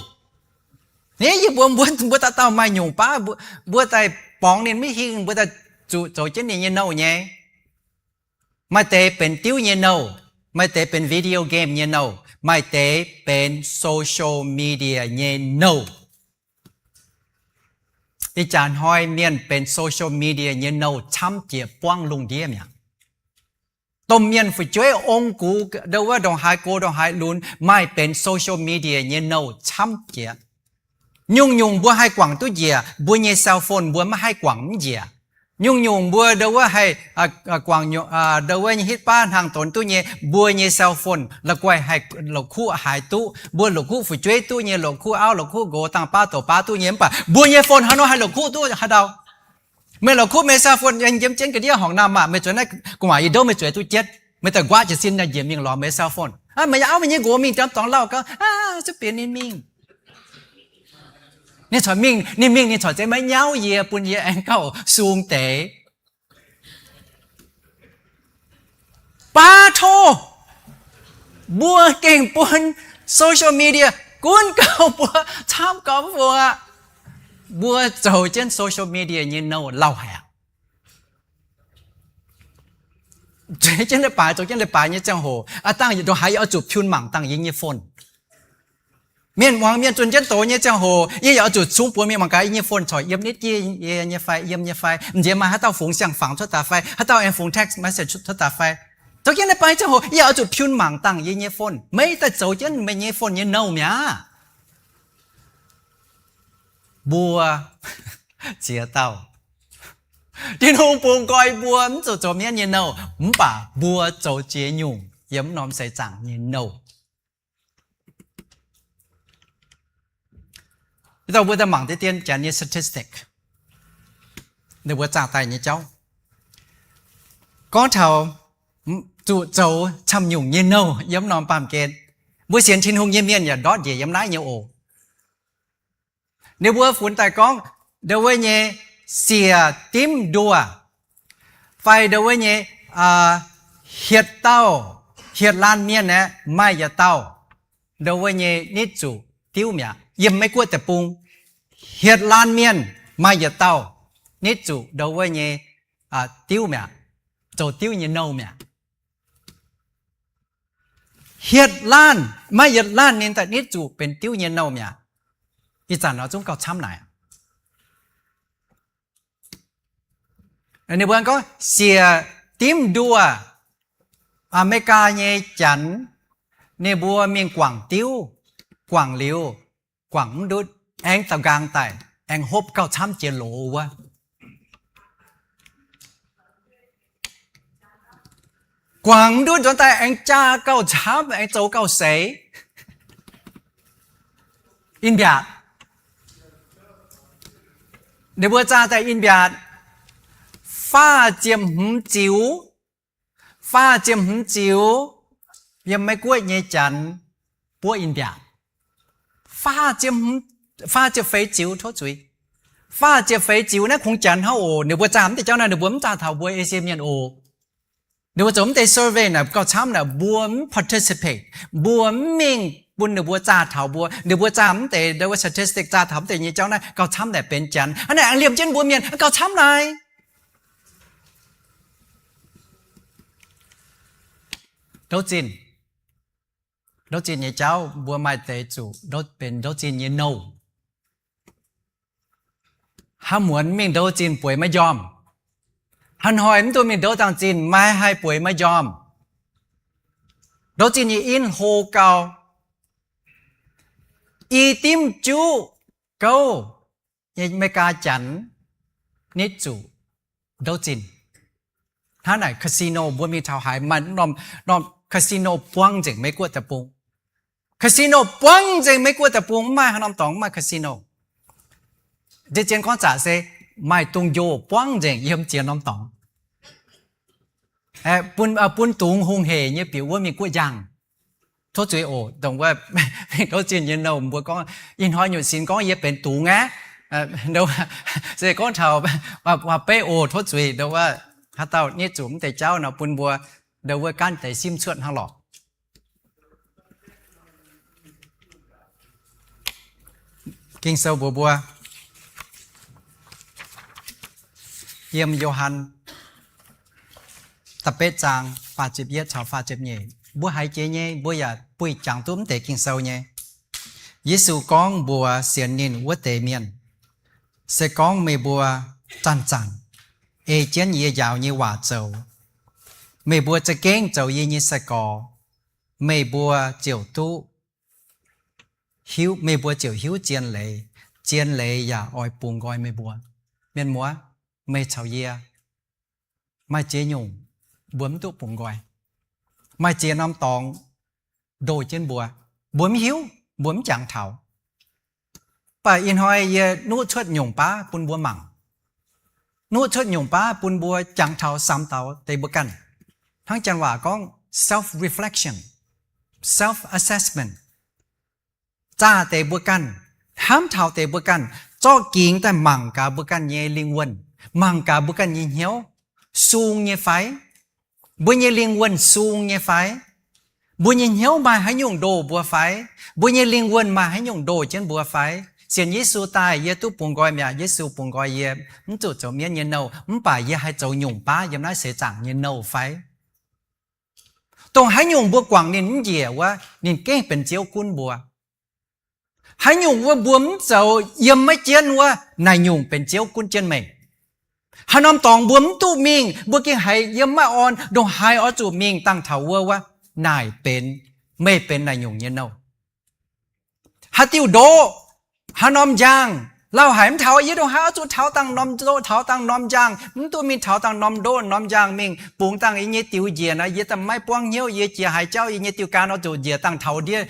Naaiv yie mbuo, mbuo, mbuo dauh dauh maaih nyungc baav, mbuo, mbuo daaih borngz ninh maiv hingh, mbuo daaih zuqc zoux jienv ninh nyei nouh nyei. Maaih deix benx diuv nyei nouh, maaih deix benx video game nyei nouh, maaih deix benx social media nyei nouh. Ih jaax hnoi mienh benx social media nyei nouh camv jiex buangv lungh ndiev mi'aqv. Domh mienh fu'jueiv ong-gux ndo wuov ndongc haaix gox ndongc haaix lunx maaih benx social media nyei nouh camv jiex. Nyungc-nyungc mbuo haih guangc duqv njiec, mbuo nyei cell phone mbuo maiv haih guangc mv njiec. Nyungc-nyungc mbuo ndo wuov haih guangc ndo wuov nyei hitv baav hnaangx donx duqv nyei, mbuo nyei cell phone la'guaih haih la'kuqv haaix duqv. Mbuo la'kuqv fu'jueiv duqv nyei, la'kuqv auv la'kuqv nqox dangh baav douz baav duqv nyei, mv baac mbuo nyei phone haaix nor haih la'kuqv duqv haaix ndau? Meih la'kuqv meih cell phone yiem jienv ga'ndiev horngc naamh maah, meih zueiz naaiv gu'nguaaic yie ndo meih zueiz duqv jienv. Meih daaih nquaqv jiez sin naaiv njiec mingh lorz meih cell phone. Meih nyei auv meih nyei nqox mingh ndiangx dorngx lauh gau, zuqc bieqc ninh mingh. Ninh corc mingh, ninh mingh ninh corc zeiz maiv nyauv yie, bun yie aengx gauh sung deix. Baav tov, mbuo gengh bun social media gunv gauh mbuo camv gauh mv fungc aqv. Mbuo zoux jienv social media nyei nouh lauh haic aqv. Zueiz jienv leiz-baaix, zoux jienv leiz-baaix nyei ziangh hoc, aav dangh ndongc haaix yie oix zuqc piun mangc dangh yie nyei phone. Mienh muangx mienh zunh jienv doz nyei ziangh hoc, yie yaac oix zuqc zungv buoz mienh mangc gaax yie nyei phone corc yiem nitv jienv yie nyei fai, yiem nyei fai, m'nziex maaih haaix dauh fungx siang-fangx cuotv daaih fai, haaix dauh aengx fungx text message cuotv daaih fai. Zoux jienv leiz-baaix ziangh hoc, yie yaac oix zuqc piun mangc dangh yie nyei phone. Meih daaih zoux jienv meih nyei phone nyei nouh mi'aqv. Mbuo ziex dauh, Tin-Hungh bungx nqoi mbuo mv zuqc zoux mienv nyei nouh, mv baac mbuo zoux ziex nyungc yiem wuov norm seix zaangc nyei nouh. Ih dauh mbuo daaih mangc deix dien janx nyei statistic, ninh mbuo zaah daaih nyei jauv, gorngv taux zuqc zoux camv nyungc nyei nouh yiem wuov norm baamh gen. Mbuo sienx Tin-Hungh nyei mienh yaac ndortv njiec yiem naaiv nyei oc. Ninh mbuo funx daaih gorngv ndo wuov nyei siec dimv nduoh, fai ndo wuov nyei hietc dauh, hietc laanh mienh aeqv, maaih yietc dauh ndo wuov nyei nitv zuqc diuv mi'aqv. Yiem Meiv-Guoqv deic-bung, hietc laanh mienh maaih yietc dauh nitv zuqc ndo wuov nyei diuv mi'aqv, zoux diuv nyei nouh mi'aqv. Hietc laanh, maaih yietc laanh ninh daaih nitv zuqc benx diuv nyei nouh mi'aqv. Ih zanc nor zungv gauh camv naaic. Ninh mbuo gorngv siec dimv nduoh, Aa^me^li^gaa nyei janx, ninh mbuo mingh guangc diuv, guangc liuz, guangc mv ndutv, aengx daaux nqaang daaih, aengx hopv gauh camv jiex loz wuov. Guangc mv ndutv nzuonx daaih aengx jaa gauh camv, aengx zoux gauh seix. In-mbiaatc. Ninh mbuo zaah daaih in-mbiaatc faah ziepc hmz ziux, faah ziepc hmz ziux, yiem Meiv-Guoqv nyei janx buov in-mbiaatc. Faah ziepc, faah ziepc feix ziux tov zuiz. Faah ziepc feix ziux naaiv kungx janx hnangv oc. Ninh mbuo zaah mv deix jauv naaiv, ninh mbuo mv zaah taux mbuo Esie Mienh oc. Ninh mbuo zoux mv deix survey naaic gauh camv naaic mbuo mv participate, mbuo mv mingh bun ninh mbuo zaah taux mbuo. Ninh mbuo zaah mv deix, ndo wuov statistic zaah taux mv deix nyei jauv naaiv gauh camv naaic benx janx. Hnangv naaic aengx liemh jienv mbuo Mienh gauh camv naaic. Ndouv zinh, ndouv zinh nyei jauv mbuo maaih deix zuqc benx ndouv zinh nyei nouh. Hnangv muonz mingh ndouv zinh bueix maiv njormh. Hnoi-hnoi mv duqv mingh ndouv dangh zinh maiv haih bueix maiv njormh. Ndouv zinh nyei in hlo gau. I dimv juqv gouv nyei Meigaa janx nitv zuqc ndouv zinh. Hnangv naaic casino mbuo mingh taux haaix maaih norm, norm casino buangv nzengc Meiv-Guoqv deic-bung. Casino buangv nzengc Meiv-Guoqv deic-bung, mv maaih haaix norm dorngx mv maaih casino. Zien-zien gorngv zaqc se maaih dungz-njoh buangv nzengc yiem ziex norm dorngx. Bun, bun dungz hungh hec nyei bieqc wuov mingh guoqv njang. Tov zuiz oc, dongh wuov mingh ndouv zinh nyei nouh mbuo gorngv, ih hnoi nyutc sinx gorngv yie benx dungz aqv. Se gorngv taux waac-beiv oc, tov zuiz, ndo wuov haaix dauh nitv zuqc mv deix jauv nor bun mbuo ndo wuov gaanv deix simv cuotv hnangv lorqc. Ging-Sou mbuox mbuo, yiem Yo^han da'betv zaang faah ziepc yietv caux faah ziepc nyeic, mbuo haiz jiex nyei, mbuo yaac buih jangx duqv mv deix Ging-Sou nyei. Yesu gorngv mbuox sienx ninh wuov deix mienh, se gorngv meih mbuo zanc-zanc ei jienv yie njaaux nyei waac zoux, meih mbuo za'gengh zoux yie nyei sai-gorx, meih mbuo ziouc duqv hiuv, meih mbuo ziouc hiuv zien leiz. Zien leiz yaac oix bungx nqoi meih mbuo. Mienh muoz, meih caux yie maaih ziex nyungc mbuo mv duqv bungx nqoi. Maaih ziex norm dorngx ndoh jienv mbuo, mbuo mv hiuv, mbuo mv jangx taux. Mv baac ih hnoi yie nuqv cuotv nyungc baav bun mbuo mangc. Nuqv cuotv nyungc baav bun mbuo jangx taux samx taux deix mbuo ganh. Hnangv janx waac gorngv self-reflection, self-assessment. Zaah deix mbuo ganh, hnamv taux deix mbuo ganh, zorqv gingx daaih mangc gaax mbuo ganh nyei lingh wuonh, mangc gaax mbuo ganh nyei hnyouv, sung nyei fai? Mbuo nyei lingh wuonh sung nyei fai? Mbuo nyei hnyouv maaih haaix nyungc ndoh mbuo fai? Mbuo nyei lingh wuonh maaih haaix nyungc ndoh jienv mbuo fai? Sienx Yesu daaih yie duqv bungx nqoi mi'aqv. Yesu bungx nqoi yie, mv zuqc zoux mienv nyei nouh, mv baac yie haih zoux nyungc baav yiem naaiv seix zaangc nyei nouh fai? Dongh haaix nyungc mbuo guangc ninh mv njiec wuov, ninh gengh benx Ziouv gunv mbuo. Haaix nyungc wuov mbuo mv zoux yiem maiv jienv wuov, naaic nyungc benx Ziouv gunv jienv meih. Haaix norm dorngx mbuo mv duqv mingh, mbuo gengh haiz yiem maiv orn, ndongc haaix oix zuqc mingh dangh taux wuov, wuov naaic benx, meih benx naaic nyungc nyei nouh. Haaix diuh ndoqv, haaix norm njang, lauh haic mv taux, yie ndongc haaix oix zuqc taux dangh norm ndoqv, taux dangh norm njang, mv duqv mingh taux dangh norm ndoqv norm njang mingh bungx dangh yie nyei diuh njiec naaic, yie daaih maiv buangv hnyouv, yie jiex haaix jauv yie nyei diuh gan oix zuqc njiec dangh taux ndiev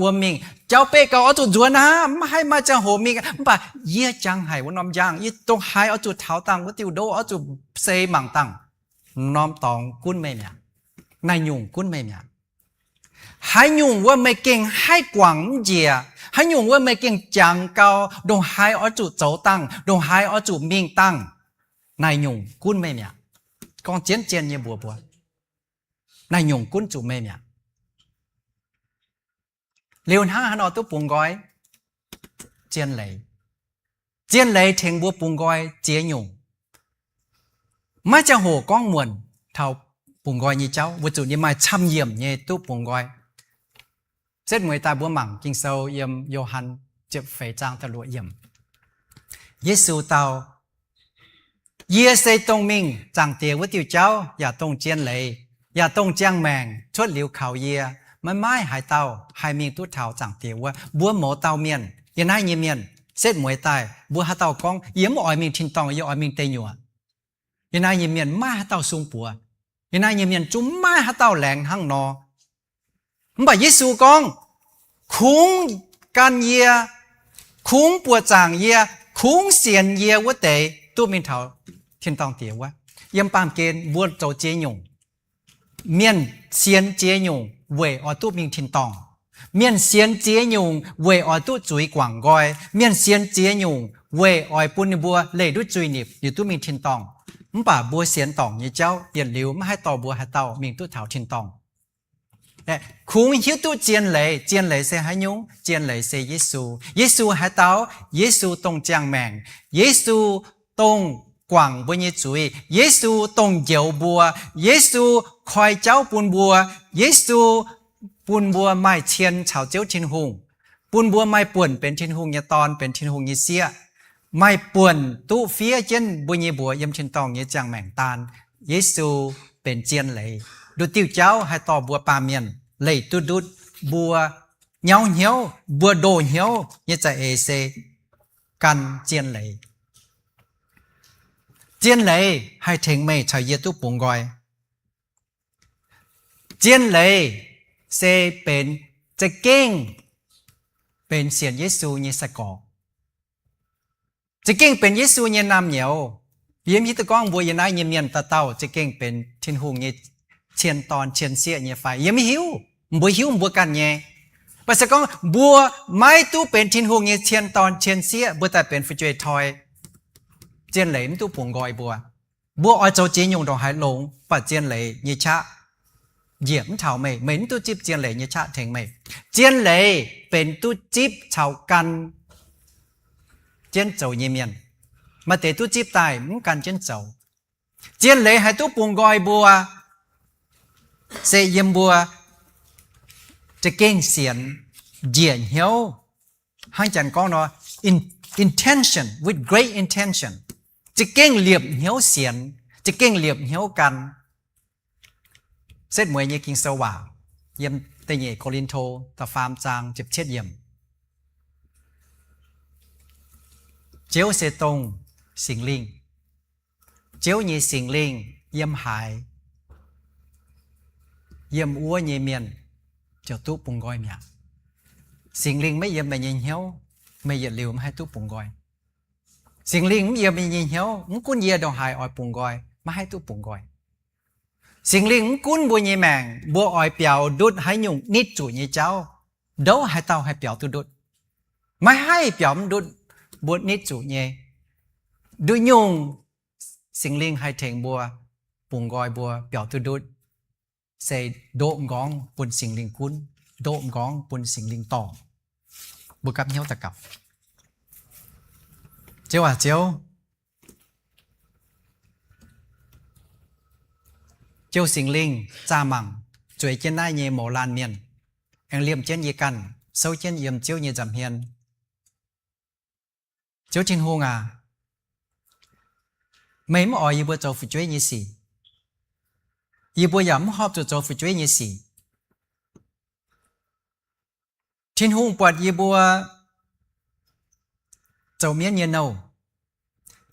wuom mingh. Jauv beqv gau oix zuqc nzuonx aqv, maiv haih maaih ziangh hoc mingh. Mv baac yie jangx haic wuov norm njang, yie ndongc haaix oix zuqc taux dangh wuov diuh ndoqv, oix zuqc seix mangc dangh. Norm dorngx gunv meih mi'aqv. Naaic nyungc gunv meih mi'aqv. Haaix nyungc wuov meih gengh haih guangc mv njiec, haaix nyungc wuov meih gengh jangx gau, ndongc haaix oix zuqc zoux dangh, ndongc haaix oix zuqc mingh dangh, naaic nyungc gunv meih mi'aqv. Gorngv zien-zien nyei mbuox mbuo, naaic nyungc gunv zuqc meih mi'aqv. Liuz hnangv haaix nor duqv bungx nqoi? Zien leiz. Zien leiz tengx mbuo bungx nqoi ziex nyungc. Maiv ziangh hoc gorngv muonc taux bungx nqoi nyei jauv, weic zuqc ninh maaih camv yiemc nyei duqv bungx nqoi. Setv mueiz daaih mbuo mangc Ging-Sou yiem Yo^han ziepc feix zaang da'luoqc yiemc. Yesu dau, yie se dongh mingh Zaangc Diex wuov diuh jauv, yaac dongh zien leiz, yaac dongh ziangh maengc. Cuotv liuz kaux yie, maiv maaih haaix dauh haih mingh duqv taux Zaangc Diex wuov. Mbuo mouz dauh mienh, yie naaiv nyei mienh, setv mueiz daaih mbuo haaix dauh gorngv, yie mv oix mingh tin-dorngh, yie oix mingh deic nyuoqc. Yie naaiv nyei mienh maiv haaix dauh sung buoz. Yie naaiv nyei mienh zungv maiv haaix dauh laengz hnangv nor. Mv baac Yesu gorngv, kungx gan yie, kungx buoqc zaangc yie, kungx sienx yie wuov deix duqv mingh taux tin-dorngh Diex wuov. Yiem baamh gen mbuo zoux ziex nyungc. Mienh sienx ziex nyungc weic oix duqv mingh tin-dorngh. Mienh sienx ziex nyungc weic oix duqv zuiz guangc nqoi. Mienh sienx ziex nyungc weic oix bun ninh mbuo leih ndutv zuiz-nipc, liuz duqv mingh tin-dorngh. Mv baac mbuo sienx dorngc nyei jauv, yietc liuz maiv haih dorh mbuo haaix dauh mingh duqv taux tin-dorngh. Kungx hiuv duqv zien leiz. Zien leiz se haaix nyungc? Zien leiz se Yesu. Yesu haaix dauh? Yesu dongh ziangh maengc. Yesu dongh guangc mbuo nyei zuiz. Yesu dongh njoux mbuo. Yesu koi jauv bun mbuo. Yesu bun mbuo maaih cien caux Ziouv Tin-Hungh, bun mbuo maaih buonc benx Tin-Hungh nyei dorn, benx Tin-Hungh nyei sieqv, maaih buonc duqv fiev jienv mbuo nyei mbuox yiem tin-dorngh nyei ziangh maengc daan. Yesu benx zien leiz, nduqc diuh jauv haih dorh mbuo baamh mienh leih duqv ndutv mbuo nyauv hnyouv, mbuo ndoh hnyouv nyei za'eix se gan zien leiz. Zien leiz haih tengx meih caux yie duqv bungx nqoi. Zien leiz se benx za'gengh benx sienx Yesu nyei sai-gorx, za'gengh benx Yesu nyei naamh nyouz. Yie mv hiuv duqv gorngv mbuo yie naaiv nyei mienh dauh dauh za'gengh benx Tin-Hungh nyei cien dorn cien sieqv nyei fai, yie mv hiuv. Mbuo hiuv mbuo ganh nyei. Mv baac se gorngv mbuo maiv duqv benx Tin-Hungh nyei cien dorn cien sieqv, mbuo daaih benx fu'jueiv-toi, zien leiz mv duqv bungx nqoi mbuo. Mbuo oix zoux ziex nyungc ndongc haaix longx, mv baac zien leiz nyei qaqv njiec mv taux meih, meih mv duqv zipv zien leiz nyei qaqv tengx meih. Zien leiz benx duqv zipv caux gan jienv zoux nyei mienh. Maaih deix duqv zipv daaih mv gan jienv zoux. Zien leiz haih duqv bungx nqoi mbuo, se yiem mbuo za'gengh sienx njiec hnyouv, hnangv janx gorngv nor, in, intention, with great intention, za'gengh liepc hnyouv sienx, za'gengh liepc hnyouv gan. Setv mueiz nyei Ging-Sou waac, yiem da'nyeic Ko^lin^to da'faam zaang ziepc cietv yiemc, Ziouv se dongh Singx Lingh. Ziouv nyei Singx Lingh yiem haaix, yiem wuov nyei mienh ziouc duqv bungx nqoi mi'aqv. Singx Lingh maiv yiem meih nyei hnyouv, meih yietc liuz maiv haih duqv bungx nqoi. Singx Lingh mv yiem meih nyei hnyouv, mv gunv yie ndongc haaix oix bungx nqoi, maiv haih duqv bungx nqoi. Singx Lingh mv gunv mbuo nyei maengc, mbuo oix biaux ndutv haaix nyungc nitv zuqc nyei jauv, ndouv haaix dauh haih biaux duqv ndutv. Maiv haih biaux mv ndutv mbuo nitv zuqc nyei. Nduqc nyungc Singx Lingh haih tengx mbuo, bungx nqoi mbuo biaux duqv ndutv, se ndoqv m'nqorngv bun Singx Lingh gunv, ndoqv m'nqorngv bun Singx Lingh dorh. Mbuo gapv hnyouv daux gaux. Ziouv aac, Ziouv, Ziouv Singx Lingh zaah mangc zueiz jienv naaiv nyei mouz laanh mienh, aengx liemh jienv yie ganh, souv jienv yiem Ziouv nyei nza'hmien. Ziouv Tin-Hungh aac, meih mv oix yie mbuo zoux fu'jueiv nyei sic. Yie mbuo yaac mv horpc zuqc zoux fu'jueiv nyei sic. Tin-Hungh buatc yie mbuo zoux mienv nyei nouh.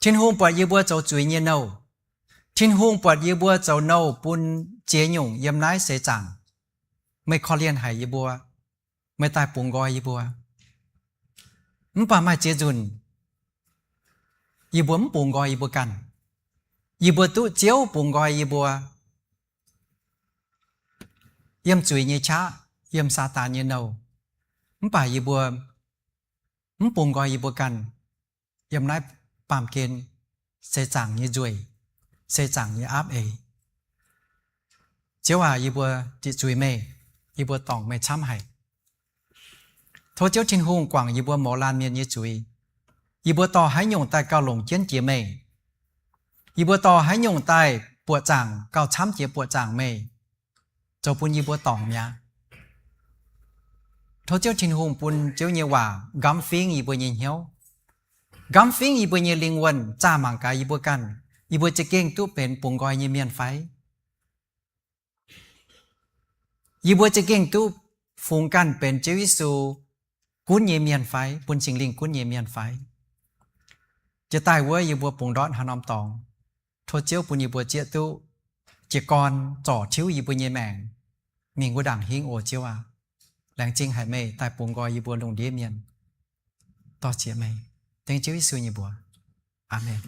Tin-Hungh buatc yie mbuo zoux zuiz nyei nouh. Tin-Hungh buatc yie mbuo zoux nouh bun ziex nyungc yiem naaiv seix zaangc. Meih korv-lienh haic yie mbuo. Meih daaih bungx nqoi yie mbuo. Mv baac maaih ziex nzunc, yie mbuo mv bungx nqoi yie mbuo ganh. Yie mbuo duqv Ziouv bungx nqoi yie mbuo yiem zuiz nyei qaqv, yiem Saadaan nyei nouh. Mv baac yie mbuo mv bungx nqoi yie mbuo ganh yiem naaiv baamh gen seix zaangc nyei nzueic, seix zaangc nyei aapv eix. Ziouv aac, yie mbuo ziqc zuiz meih, yie mbuo dorngc meih camv haic. Tov Ziouv Tin-Hungh guangc yie mbuo mouz laanh mienh nyei zuiz. Yie mbuo dorh haaix nyungc daaih gauh longc jienv jiex meih? Yie mbuo dorh haaix nyungc daaih buoqc zaangc gauh camv jiex buoqc zaangc meih, zoux bun yie mbuo dorngc mi'aqv? Tov Ziouv Tin-Hungh bun Ziouv nyei waac nqamv fingv yie mbuo nyei hnyouv, nqamv fingv yie mbuo nyei lingh wuonh, zaah mangc gaax yie mbuo ganh, yie mbuo za'gengh duqv benx bungx nqoi nyei mienh fai? Yie mbuo za'gengh duqv fungx ganh benx Ziouv Yesu gunv nyei mienh fai, bun Singx Lingh gunv nyei mienh fai? Jiex daaih wuov yie mbuo bungx ndortv haaix norm dorngx, tov Ziouv bun yie mbuo zieqv duqv jiez gorn zorc tiuv yie mbuo nyei maengc mingh wuov ndaangc hingv oc, Ziouv aac. Laengz zingh haic meih daaih bungx nqoi yie mbuo lungh ndiev mienh. Dor-ziec meih, dengv Ziouv Yesu nyei mbuox. Aamen.